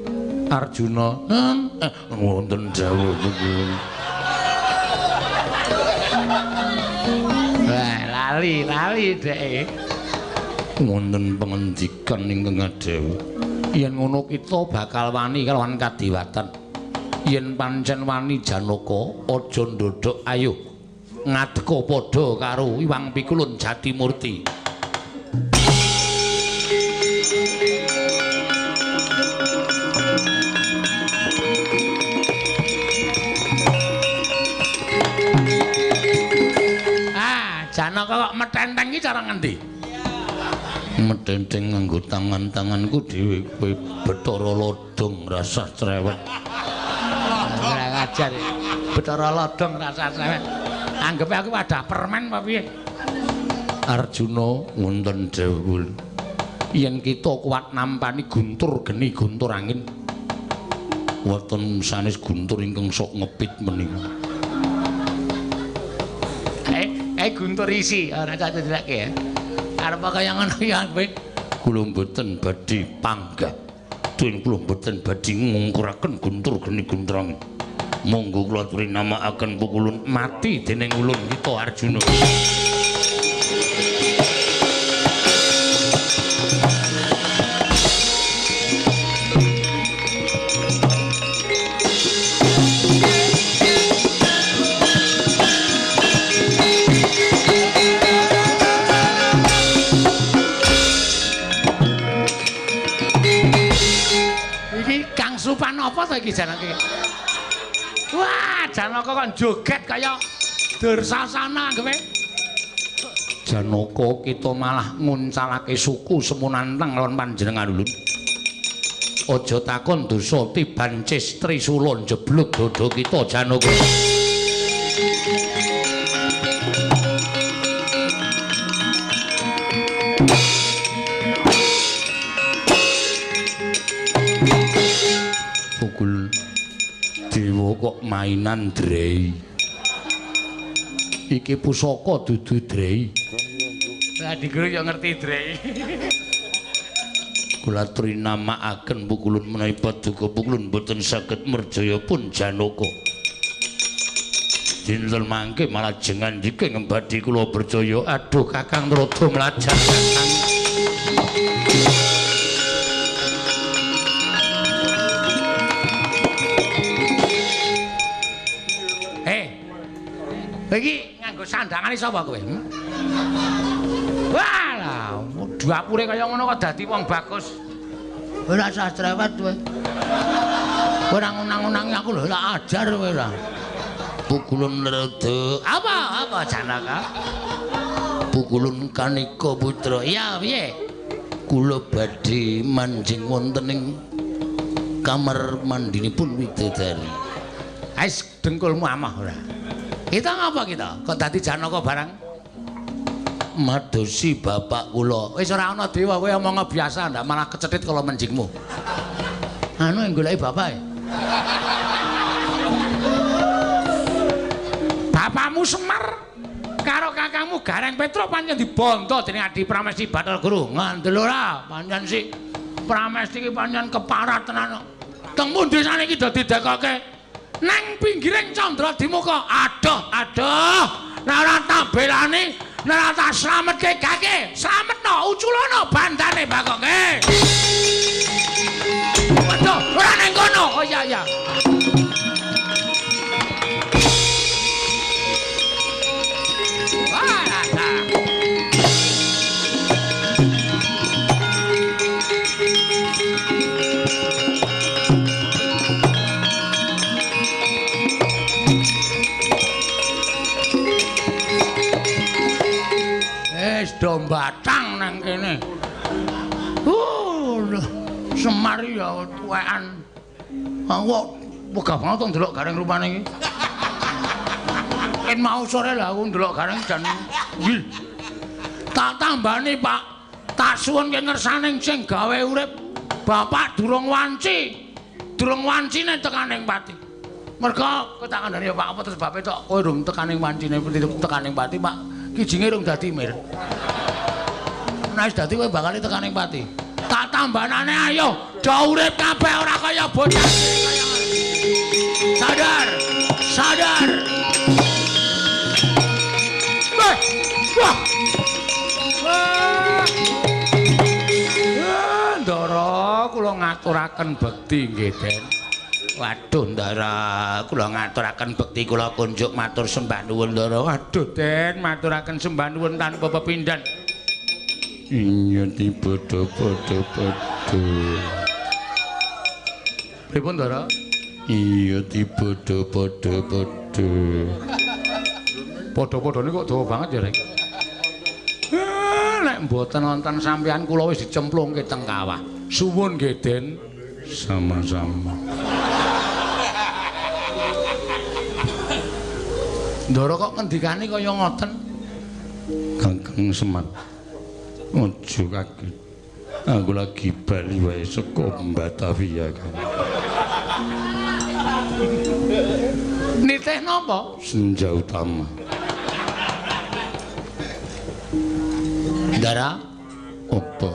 Arjuna wonten dawuh Pukulun. Lali, lali dhek. Wonten pangendikan ingkang adhawuh. Yen ngono kita bakal wani kalawan kadiwatan. Yen pancen wani Janaka, aja ndodhok ayo ngadeka padha karo Iwang Pikulun Jatimurti. Janaka kok metenteng iki cara ngendi? Metenteng nganggo tangan-tanganku dhewe kowe Bathara Lodong rasah cerewet. Ora ngajar. Bathara Lodong rasah cerewet. Anggepe aku wadah permen apa piye? Arjuna wonten dawuh. Yen kita kuat nampani guntur geni guntur angin. Wonten sanes guntur ingkang sok ngepit menika. Guntur isi ora tak cedhake ya. Arep kaya ngono ya kowe. Kula mboten badhe panggah. Dene kula mboten badhe ngungkuraken guntur geni guntur angin. Monggo kula aturi namakaken Pukulun mati dening ulun kita Arjuna. Apa to iki Janaka? Wah, Janaka kok joget kaya Dursasana kowe. Janaka kita malah nguncalake suku semunantang lawan panjenengan ulun. Aja takon dosa tiban cis trisula njeblug dada kita Janaka. Dewa kok mainan drei. Iki pusaka dudu drei. Lah diguru yo ngerti drei. Kula aturi namakaken Pukulun menawi paduka Pukulun mboten saged merjaya pun Janaka. Dinten mangke malah jengan jike ngembadi kula percaya. Aduh Kakang rada mlajar Kakang. Iki nganggo sandangane sapa kowe? Wah, lah dapure kaya ngono kok dadi wong bagus. Ora usah cerewet kowe. Ora ngunang-unangi aku lho, tak ajar kowe ora. Pukulun rada. Apa? Apa Janaka? Pukulun Kanika putra. Iya, piye? Kula badhe manjing wonten ing kamar mandinipun widodari. Ais dengkulmu amah ora. Kita ngapa kita? Kok dadi Janaka barang? Madosi bapak kula. Wis ora ana dewa kowe omong biasa ndak malah kecethit kala menjingmu. Anu yang goleki bapake. Bapakmu Semar Karo kakangmu Gareng Petruk pancen dibondo dening Adi Pramesti Bathara Guru. Ngandel ora? Pancen si Pramesti iki pancen keparat tenan. Teng pundi saniki dadi dekoke? Nang pinggiring Candra Dimuka. Aduh, aduh. Nek ora tak belani, nek ora tak slametke gage, slametno, uculono bandane Bagong. Waduh, ora nang kono. Oh iya iya. Wis do batang nang kene. Semar ya tuwekan. Aku kok wegah banget to ndelok Gareng rupane iki. Ken mau sore lah aku ndelok Gareng jan wih. Tak tambani, Pak. Tak suwunke ngersane sing gawe urip. Bapak durung wanci. Durung wancine tekaning pati. Mergo kowe tak kandhani ya Pak, apa terus sebabe tok kowe durung tekaning wancine tekaning pati, Pak. Kijinge rung dadi mir. Nek wis dadi kowe bakal tekaning pati. Tak tambanane ayo, do urip kabeh ora kaya bocah. Sadar, sadar. Wah. Wah. Wah. Ndara kula ngaturaken bekti nggih, Den. Waduh, Ndara, kula ngaturaken bekti kula kunjuk matur sembah nuwun, Ndara. Waduh, Den, maturaken sembah nuwun tanpa pepindhan. Iya dipadha-padha-padha. Pripun, Ndara? Iya dipadha-padha-padha. Padha-padhane kok dawa banget ya, Rek. Nek mboten wonten sampeyan kula wis dicemplungke teng kawah. Suwun nggih, Den. Sama-sama. Ndara kok ngendikane kaya ngoten? Kakang Semar. Aja kaget. Aku lagi bali wae saka Batavia kan. Nitih napa? Senja utama. Ndara, apa?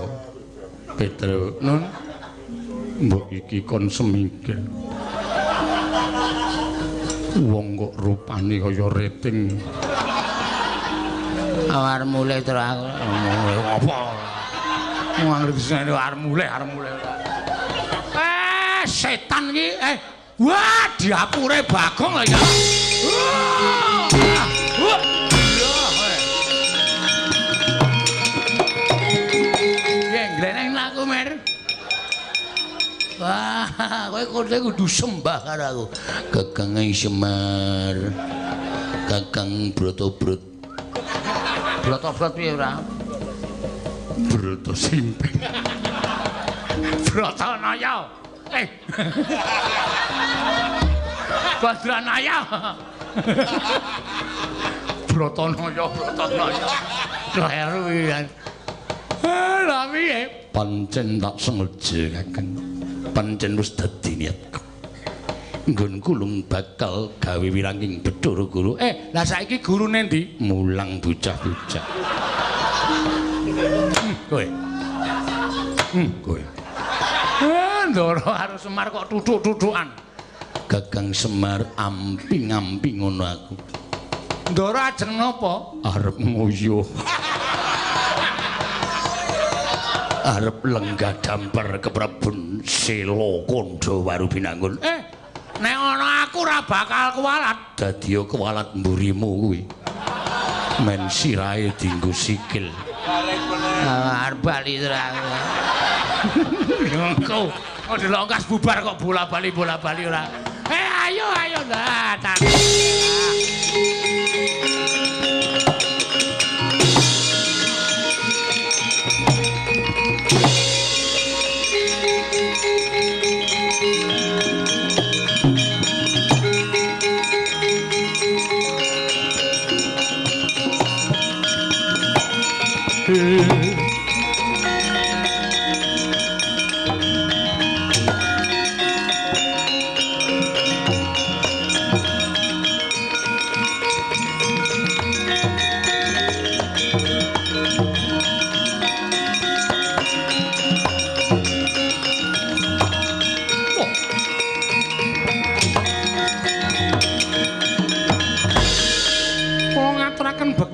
Petro nun. Mbok iki kon semingkir. Wong kok rupane kaya rating. Arep mulih terus aku. Apa? Wong ngerti arep mulih, arep mulih. Setan iki. Wah, diapure Bagong lho ya. Wah. Gleneng laku, Mer. Wah, kowe kudu sembah karo aku. Kakang Semar. Kakang Brotobrot. Brotobrot piye ora? Broto simping. Brotonaya. Badranaya. Brotonaya, Brotonaya. Kleru pisan. Lah piye? Pancen tak sengaja, Kakang. Pancen wis dadi niatku. Nggonku lung bakal gawe wiranging Bathara Guru. Lah saiki gurune ndi? Mulang bocah-bocah. Kowe. Kowe. Ndara karo Semar kok tuthuk-tuthukan. Kakang Semar amping-amping ngono aku. Ndara ajeng napa? Arep nguyuh. Arep lenggah damper ke Prabun Sela Kandha Warubinangun. Nek ana aku ora bakal kuwalat. Dadi kuwalat mburimu kuwi. Men sirahe dienggo sikil. Arep bali terus. Engko kok delok bubar kok bola-bali bola-bali ora. Ayo ayo lah.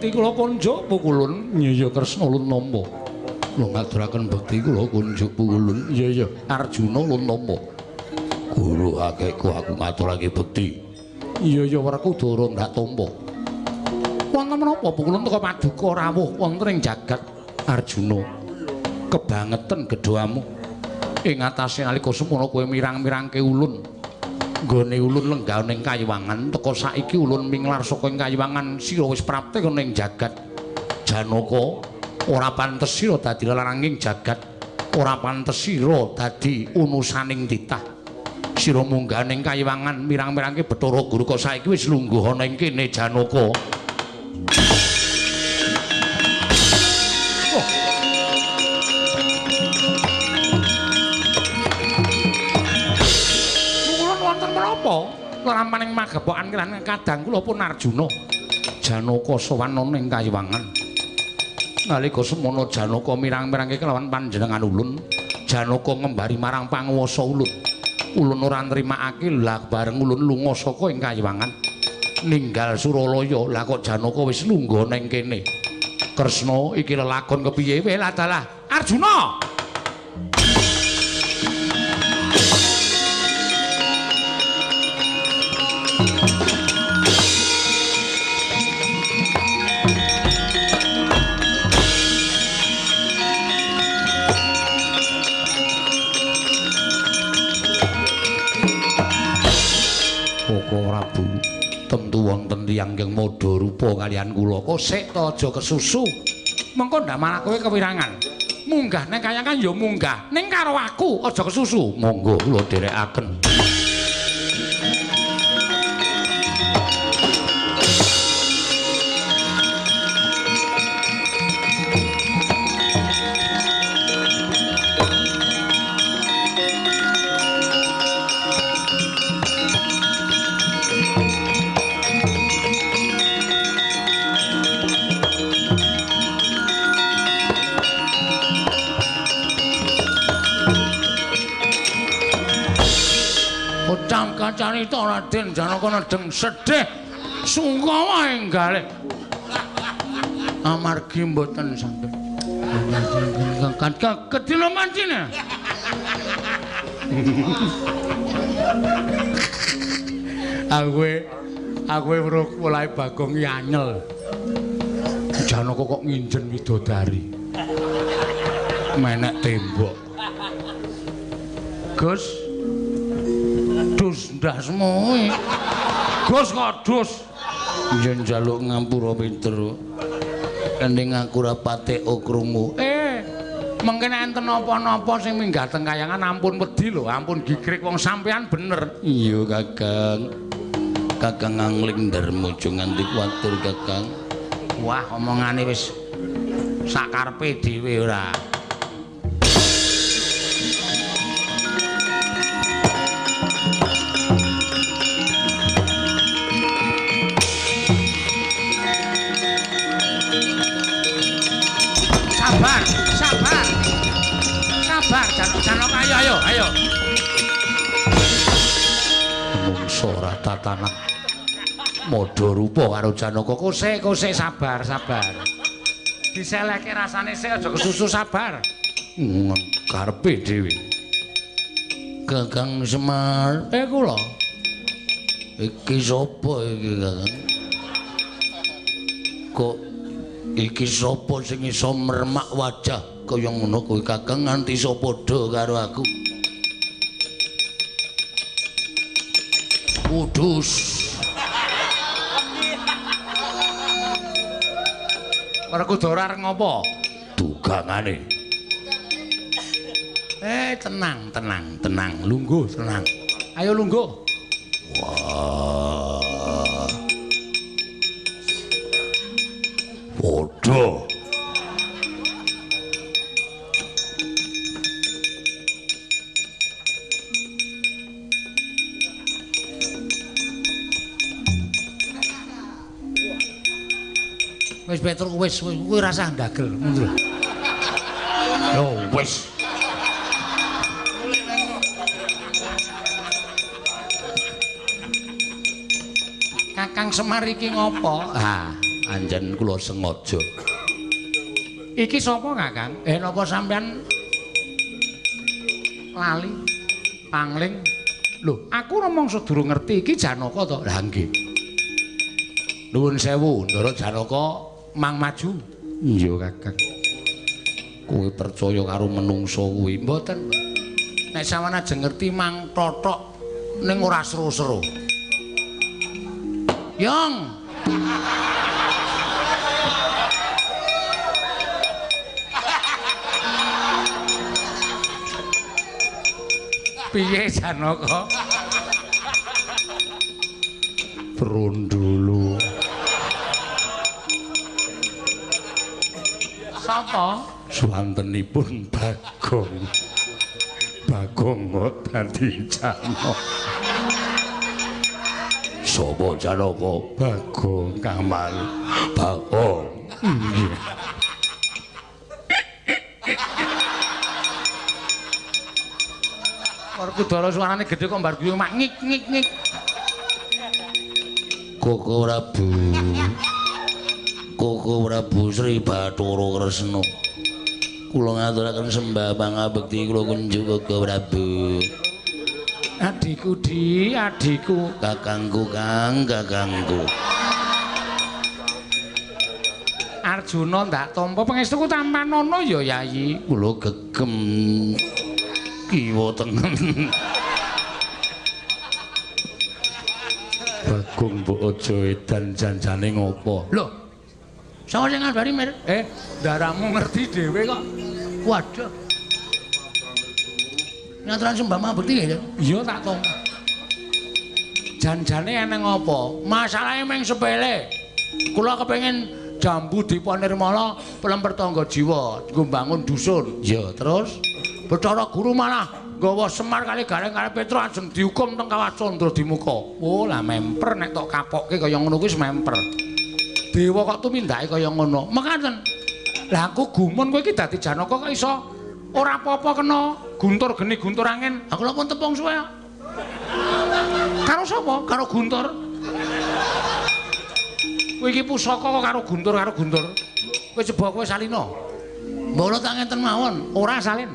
bekti kula kunjuk pukulun. Iya iya Kresna ulun nampa. Kula ngaturaken bekti kula kunjuk pukulun. Iya iya Arjuna ulun nampa. Guru akehku aku ngaturake bekti. Iya iya Werkudara ndak tampa. Wonten menapa pukulun teka paduka rawuh wonten ing jagat Arjuna. Kebangeten gedhamu ing atase nalika semono kowe mirang-mirangke ulun. Nggone ulun lenggah ning kayiwangan teka saiki ulun minglar saka ing kayiwangan sira wis prapte ning jagat Janaka. Ora pantes sira dadi lelaranging jagat, ora pantes sira dadi unusaning titah. Sira munggah ning kayiwangan mirang-mirangke Bathara Guru kok saiki wis lungguh ana ing kene Janaka. Oh. Kula wonten menapa? Lerampaning magepokan kiran kadang kula pun Arjuna. Janaka sowan ana ing kayiwangan. Nalika semono Janaka mirang-mirangke kelawan panjenengan ulun, Janaka ngembari marang panguwasa ulun. Ulun ora nrimakake lah bareng ulun lunga saka ing kayiwangan ninggal Suralaya. Lah kok Janaka wis lungguh nang kene. Kresna iki lelakon kepiye? Weh dalah Arjuna. Prabu tentu wonten tiyang ingkang madha rupa kaliyan kula. Kosek ta aja kesusu. Mengko ndak malah kowe kewirangan. Munggah ning kayangan ya munggah, ning karo aku aja kesusu. Monggo kula dherekaken. Kacarita Raden Janaka nedeng sedih sungkawa enggalih amargi mboten saged kedina mancine. Aku weruh polahe Bagong ki anyel. Janaka kok nginjen widodari menek tembok. Gus dus ndasmu. Gus kok dus. Yen njaluk ngampura pinter. Ening aku ora patek krungu. Mengken enten napa-napa sing minggah teng kayangan ampun wedi lho, ampun gigrik wong sampean bener. Iya, Kakang. Kakang angling darma aja nganti kuwatir, Kakang. Wah, omongane wis sakarepe dhewe ora. Sabar, sabar. Sabar, Janaka, ayo, ayo, ayo. Mungso ora tatanan. Madha rupa karo Janaka. Kosek, kosek, sabar, sabar. Diselehke rasane sik aja kesusu, sabar. Karepe dhewe. Kakang Semar, kula. Iki sapa iki, Kakang? Kok iki sapa sing iso mermak wajah kaya ngono kuwi, Kakang, nganti iso padha karo aku? Kudus. Werkudara arep ngopo? Dugangane. Tenang, tenang, tenang. Lungguh, tenang. Ayo lungguh. Wah. Padha. Wis Petruk wis kuwi rasah ndagel ngono lho. Yo wis. Kakang Semar iki ngopo? Ha, Anjen kula sengaja. Iki sapa, Kakang? Napa sampean lali pangling? Lho, aku rumangsa durung ngerti iki Janaka to. Lah nggih. Nuwun sewu, Ndara Janaka mang maju. Iya, Kakang. Kowe percaya karo menungso kuwi? Mboten. Nek sampean ajeng ngerti mang tothok ning ora seru-seru. Yong. Piye Janaka? Brondolo. Sapa? Swantenipun Bagong. Bagong kok dadi Janaka. Sapa Janaka? Bagong Kamal. Bagong. Nggih. Werkudara suarane gedhe kok mbar guyu mak ngik ngik ngik. Koko Prabu. Koko Prabu Sri Bathara Kresna. Kula ngaturaken sembah pangabekti kula kunjuk Koko Prabu. Adhiku di, adhiku, kakangku kang, kakangku. Arjuna ndak tampa pangestuku tampanana ya Yayi. Kula gegem kiwa tengen. Bagong mbok aja edan janjane ngopo? Lho. Sapa sing ngabari, Mir? Ndaramu ngerti dhewe kok. Waduh. Ngaturan sembah pangabekti ya? Iya tak tampa. Janjane eneng apa? Masalahe mung sepele. Kula kepengin jambu Dipa Nirmala pelemper tangga jiwa nggo mbangun dusun. Ya, terus Bathara Guru malah nggawa Semar kali Gareng kali Petro ajeng dihukum teng Kawah Candra Dimuka. Oh, lah memper nek tok kapokke kaya ngono kuwi wis memper. Dewa kok tumindake kaya ngono. Mekaten. Lah aku gumun kowe iki dadi Janaka kok iso ora apa-apa kena guntur geni guntur angin. Aku lha pun tepung suwe. Karo sapa? Karo Guntur. Kowe iki pusaka kok karo Guntur karo Guntur. Kowe coba kowe salina. Mbok tak ngenten mawon. Ora salin.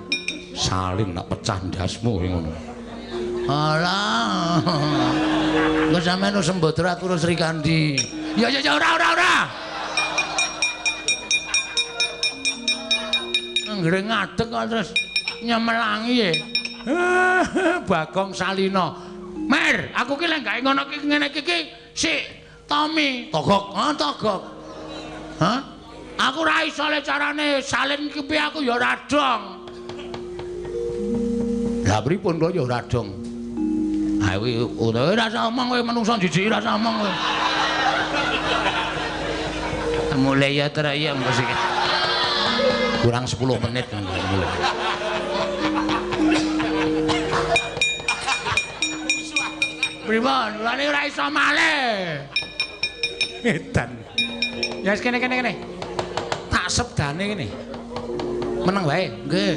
Salin nak pecah ndasmu ngono. Alah. Engko sampean wis sembodra aku Sri Kandi. Ya ya ya ora ora ora. Anggere ngadeg kok terus nyemelangi e. Bagong Salina. Mer, aku ki lek gawe ngono ki ngene iki sik Tommy togok, ha togok. Hah? Aku ora iso le carane salin ki piye aku ya ora dong. Lah pripun kok ya ora dong. Ha kuwi ora usah omong kowe menungso jijik ora usah omong kowe. Mulai ya teraya musik. Kurang 10 menit mulai. Pripun? Lane ora iso malih. Edan. Ya wis kene kene kene. Tak sebdane kene. Meneng wae. Nggih.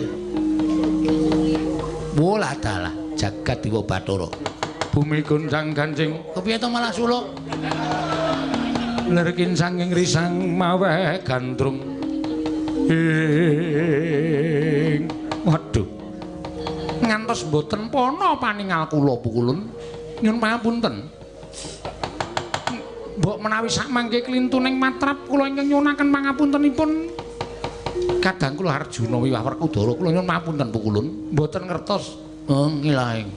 Wolah dalah jagat Dewa Bathara. Bumi goncang kancing. Kepiye to malah suluk? Lerkin sanging risang maweh gandrung. Ing waduh. Ngantos mboten pana paningal kula pukulun. Nyun pangapunten. Mbok menawi sakmangke klintuning matrap kula ingkang nyuwunaken pangapuntenipun. Kadang kula Arjuna wiwah Werkudara kula nyuwun pangapunten pukulun. Mboten ngertos. Oh ngilaing.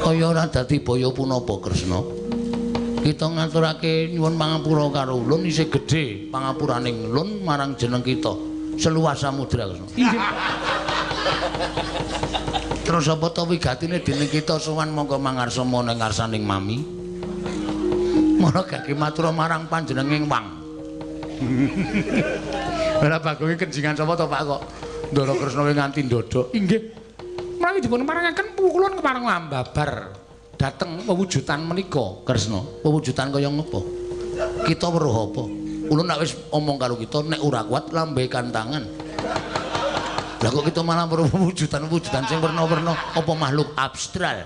Kaya ora dadi baya punapa Kresna. Kita ngaturake nyuwun pangapura karo ulun isih gedhe pangapuraning ulun marang jeneng kita seluas samudra Kresna. Inggih. Terus apa to wigatine dening kita sowan monggo mangarsa ning ngarsaning mami. Mara gage matur marang panjenenging wang. Ora bagonge kenjingan sapa to Pak kok Ndara Kresna nganti ndodok. Inggih. Menawi dipun parengaken pukulun kepareng ambabar dhateng pewujudan menika Kresna. Pewujudan kaya ngopo? Kita weruh apa? Ulun nek wis omong karo kita nek ora kuat lambekan tangan. Lah kok kita malah weruh pewujudan-pewujudan sing werna-werna apa makhluk abstral.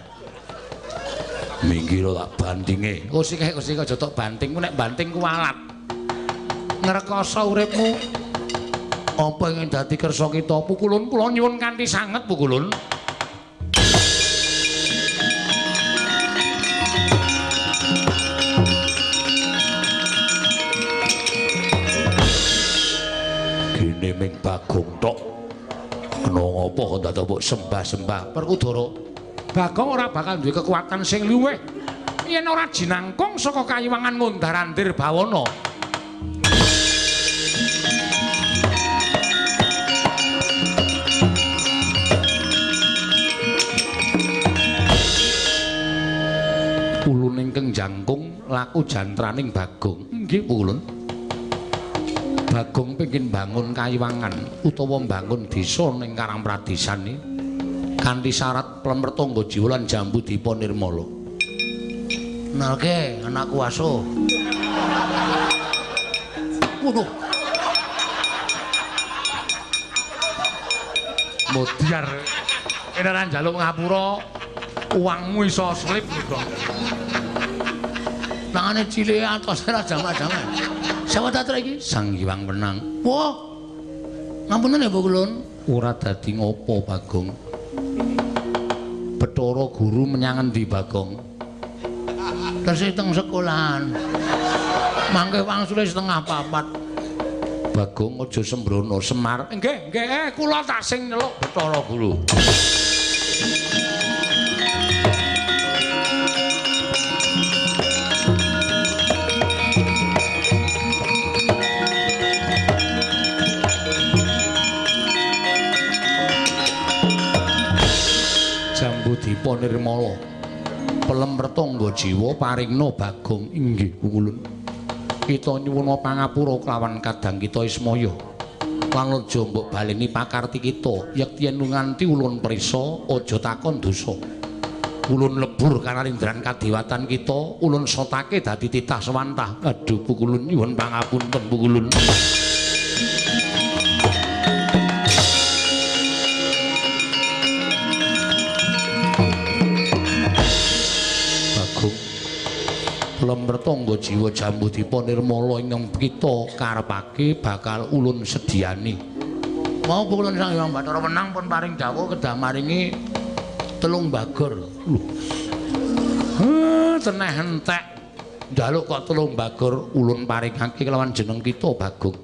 Minggir tak bantinge. Oh sik sik aja tok banting, nek banting kuwalat. Ngrekoso uripmu. Apa ingin dadi kersa kita pukulun kula nyuwun kanthi sanget pukulun. Gene ming Bagong tok. Kena ngopo kok dadak mbok sembah-sembah Werkudara. Bagong ora bakal duwe kekuatan sing luwih yen ora jinangkung saka kayiwangan ngundar-andir bawana. Ulun ingkang jangkung laku jantraning Bagong. Nggih, Ulun. Bagong pengin bangun kayiwangan utawa mbangun desa ning Karangpradesan iki kanthi syarat plemertangga jiwa lan jambu dipa nirmala. Nalke anakku aso. Waduh. Modiar. Kene ora njaluk ngapura, uangmu iso slip kok. Tangane cilik atos ora jamak-jamak. Sapa tatra iki? Sang Hyang Wenang. Wah. Ngapunten ya, Pukulun. Ora dadi ngopo, Bagong. Bathara Guru menyang endi, Bagong? Tesih teng sekolahan. Mangke wangsule 3:30. Bagong aja sembrono, Semar. Nggih, nggih, kula tak sing nyeluk Bathara Guru. Jambu Dipa Nirmala. Pelem retangga jiwa paringna Bagong. Inggih, Pukulun. Kita nyuwuna pangapura kelawan kadang kita Ismaya. Lan aja mbok baleni pakarti kita. Yekti yen nganti ulun prisa aja takon dosa. Ulun lebur kanalindran kadewatan kita, ulun sotake dadi titah sewantah. Aduh, Pukulun nyuwun pangapunten, Pukulun. Lemretangga jiwa Jambu Dipa Nirmala ingkang kita karepake bakal ulun sediani. Mau Pukulun Sang Hyang Bathara Wenang pun paring dawuh kedah maringi 3 bagor. Lho. Teneh entek. Njaluk kok 3 bagor ulun paringake kelawan jeneng kita Bagong.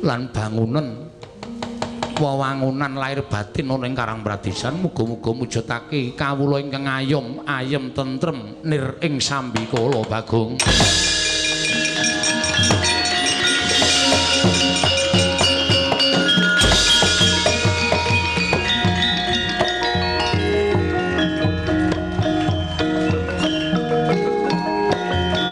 Lan bangunan wewangunan lahir batin ana ing Karangpradesan muga-muga mujudake kawula ingkang ayom ayem tentrem nir ing sambikala Bagong.